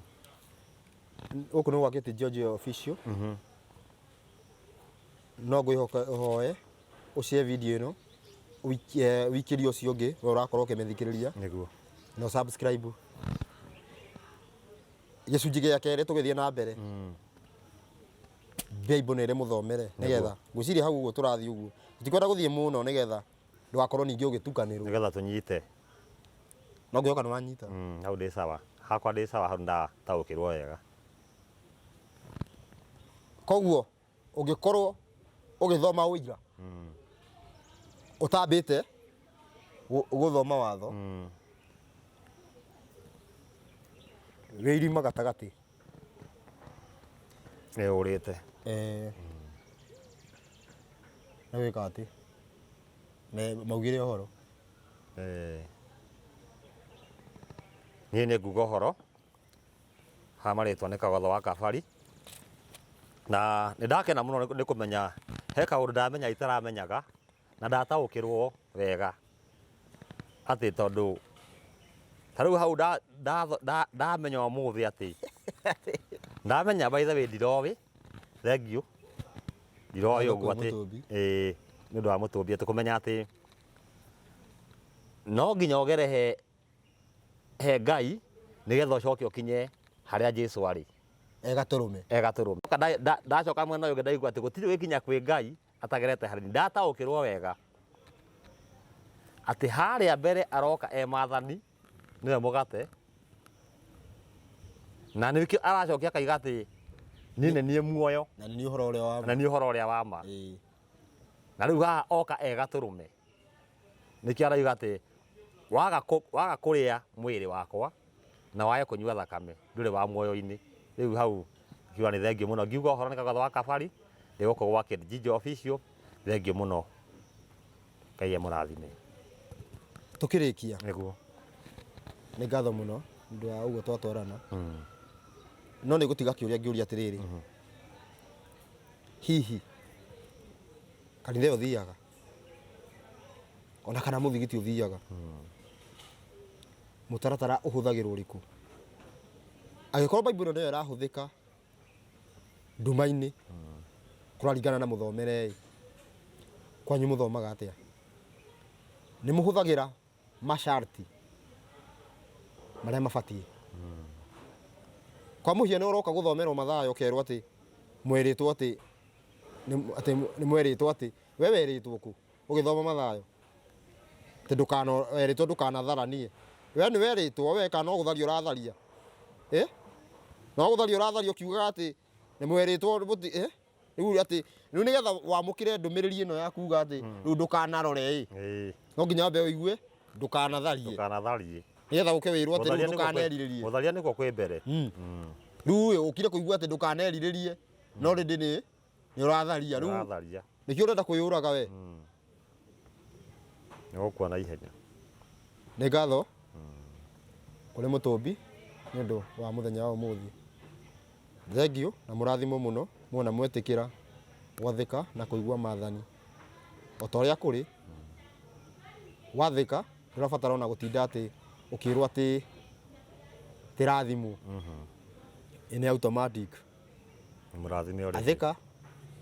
Gũkũ nĩ gwakĩte George Official. No ngwĩhoka ũhoe ũshare video ĩno, wĩikĩrie ũcio ũngĩ we ũrakorwo ũkĩmĩthikĩrĩria. Nĩguo. Na subscribe. Gĩcunjĩ gĩa kerĩ tũgĩthiĩ na mbere. Bible nĩ ĩrĩ mũthomere nĩgetha ngwĩciria hau ũguo tũrathiĩ ũguo. Tutikwenda gũthiĩ mũno nĩgetha ndũgakorwo ningĩ ũgĩtukanĩrwo. Nĩgetha tũnyite. No ngwĩhoka nĩ wanyita. Hau ndĩ sawa. Hakwa ndĩ sawa, hau ndataũkĩrwo wega. Koguo ũngĩkorwo ũgĩthoma ũira ũtambĩte gũthoma watho, wĩ irima gatagatĩ. Nĩ ũrĩte. Nĩ wĩka atĩ? Nĩ maugire ũhoro. Niĩ nĩ nguga ũhoro ha marĩtwa nĩ Kagotho wa Kabari, na nĩ ndakena mũno nĩ kũmenya he kaũndũ ndamenya itaramenyaga na ndataũkĩrwo wega atĩ tondũ ta rĩu hau ndamenya ũmũthĩ atĩ ndamenya by the way ndiroĩ, thengiũ ndiroĩ ũguo atĩ ĩĩ nĩ ũndũ wa mũtũmbi atĩ kũmenya atĩ no nginya ũgere he he Ngai nĩgetha ũcoke ũkinye harĩa Jesu arĩ. E gatũrũme. E gatũrũme. Ndacoka mwena ũyũ ũngĩ ndaigua atĩ gũtirĩ ũgĩkinya kwĩ Ngai atagerete harĩ niĩ. Ndataũkĩrwo wega atĩ harĩa mbere aroka e mathani nĩwe mũgate na nĩkĩo aracokia akaiga atĩ niĩ nĩ niĩ muoyo na nĩ niĩ ũhoro ũrĩa wa ma. Na nĩ niĩ ũhoro ũrĩa wa ma. Na rĩu haha oka e gatũrũme. Nĩkĩo arauga atĩ waga waga kũrĩa mwĩrĩ wakwa na wage kũnyua thakame ndũrĩ wa muoyo-inĩ. Rĩu hau ngiuga nĩ thengiũ mũno. Ngiuga ũhoro nĩ Kagatho wa Kabari, ndĩ gũkũ gwa Kĩnjinjo official, thengiũ mũno. Ngai amũrathime. Tũkĩrĩkia. Nĩguo. Nĩ ngatho mũno nĩ ũndũ wa ũguo twatwarana. No nĩ ngũtiga kĩũria ngĩũria atĩrĩrĩ, hihi kanitha ĩyo ũthiaga ona kana mũthigiti ũthiaga mũtaratara ũhũthagĩrwo ũrĩkũ? Angĩkorwo Bible ĩno nĩyo ĩrahũthĩka nduma-inĩ kũraringana na mũthomere ĩ, kwanyu mũthomaga atĩa? Nĩ mũhũthagĩra masharti marĩa mabatiĩ? Kwa mũhiano ũroka gũthomerwo Mathayo ũkerwo atĩ mwerĩtwo atĩ atĩ nĩ mwerĩtwo atĩ we werĩtwo kũ ũgĩthoma Mathayo atĩ ndũkana werĩtwo ndũkanatharanie we nĩ werĩtwo we kana no gũtharia ũratharia eh no gũtharia ũratharia ũkiugaga atĩ nĩ mwerĩtwo mũti eh rĩu atĩ rĩu nĩgetha wamũkĩre ndũmĩrĩri ĩno ya kuga atĩ rĩu ndũkanarore ĩ no nginya wambe ũigue ndũkanatharie Ndũkanatharie. nĩgetha ũke wĩrwo atĩ rĩu Gũtharia nĩkuo kwĩ- ndũkanerirĩrie Gũtharia nĩkuo kwĩ mbere. Rĩu ĩ ũkire kũigua atĩ ndũkanerirĩrie no rĩndĩ nĩ nĩ ũratharia rĩu Ũratharia. nĩkĩo ũrenda kwĩyũraga we. Nĩ ũgũkua na ihenya. Nĩ ngatho kũrĩ mũtũmbi nĩ ũndũ wa mũthenya wa ũmũthĩ. Thengiũ na mũrathimwo mũno muona mwetĩkĩra gwathĩka na kũigua maathani. O ta ũrĩa kũrĩ, wathĩka ndũrabatara ona gũtinda atĩ ũkĩrwo atĩ tĩrathimwo. Ĩ nĩ automatic. Mũrathime o rĩngĩ. Athĩka,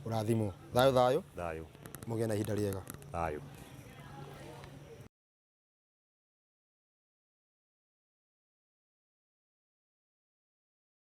ũrathimwo. Thayũ thayũ. Thayũ. Mũgĩe na ihinda rĩega. Thayũ.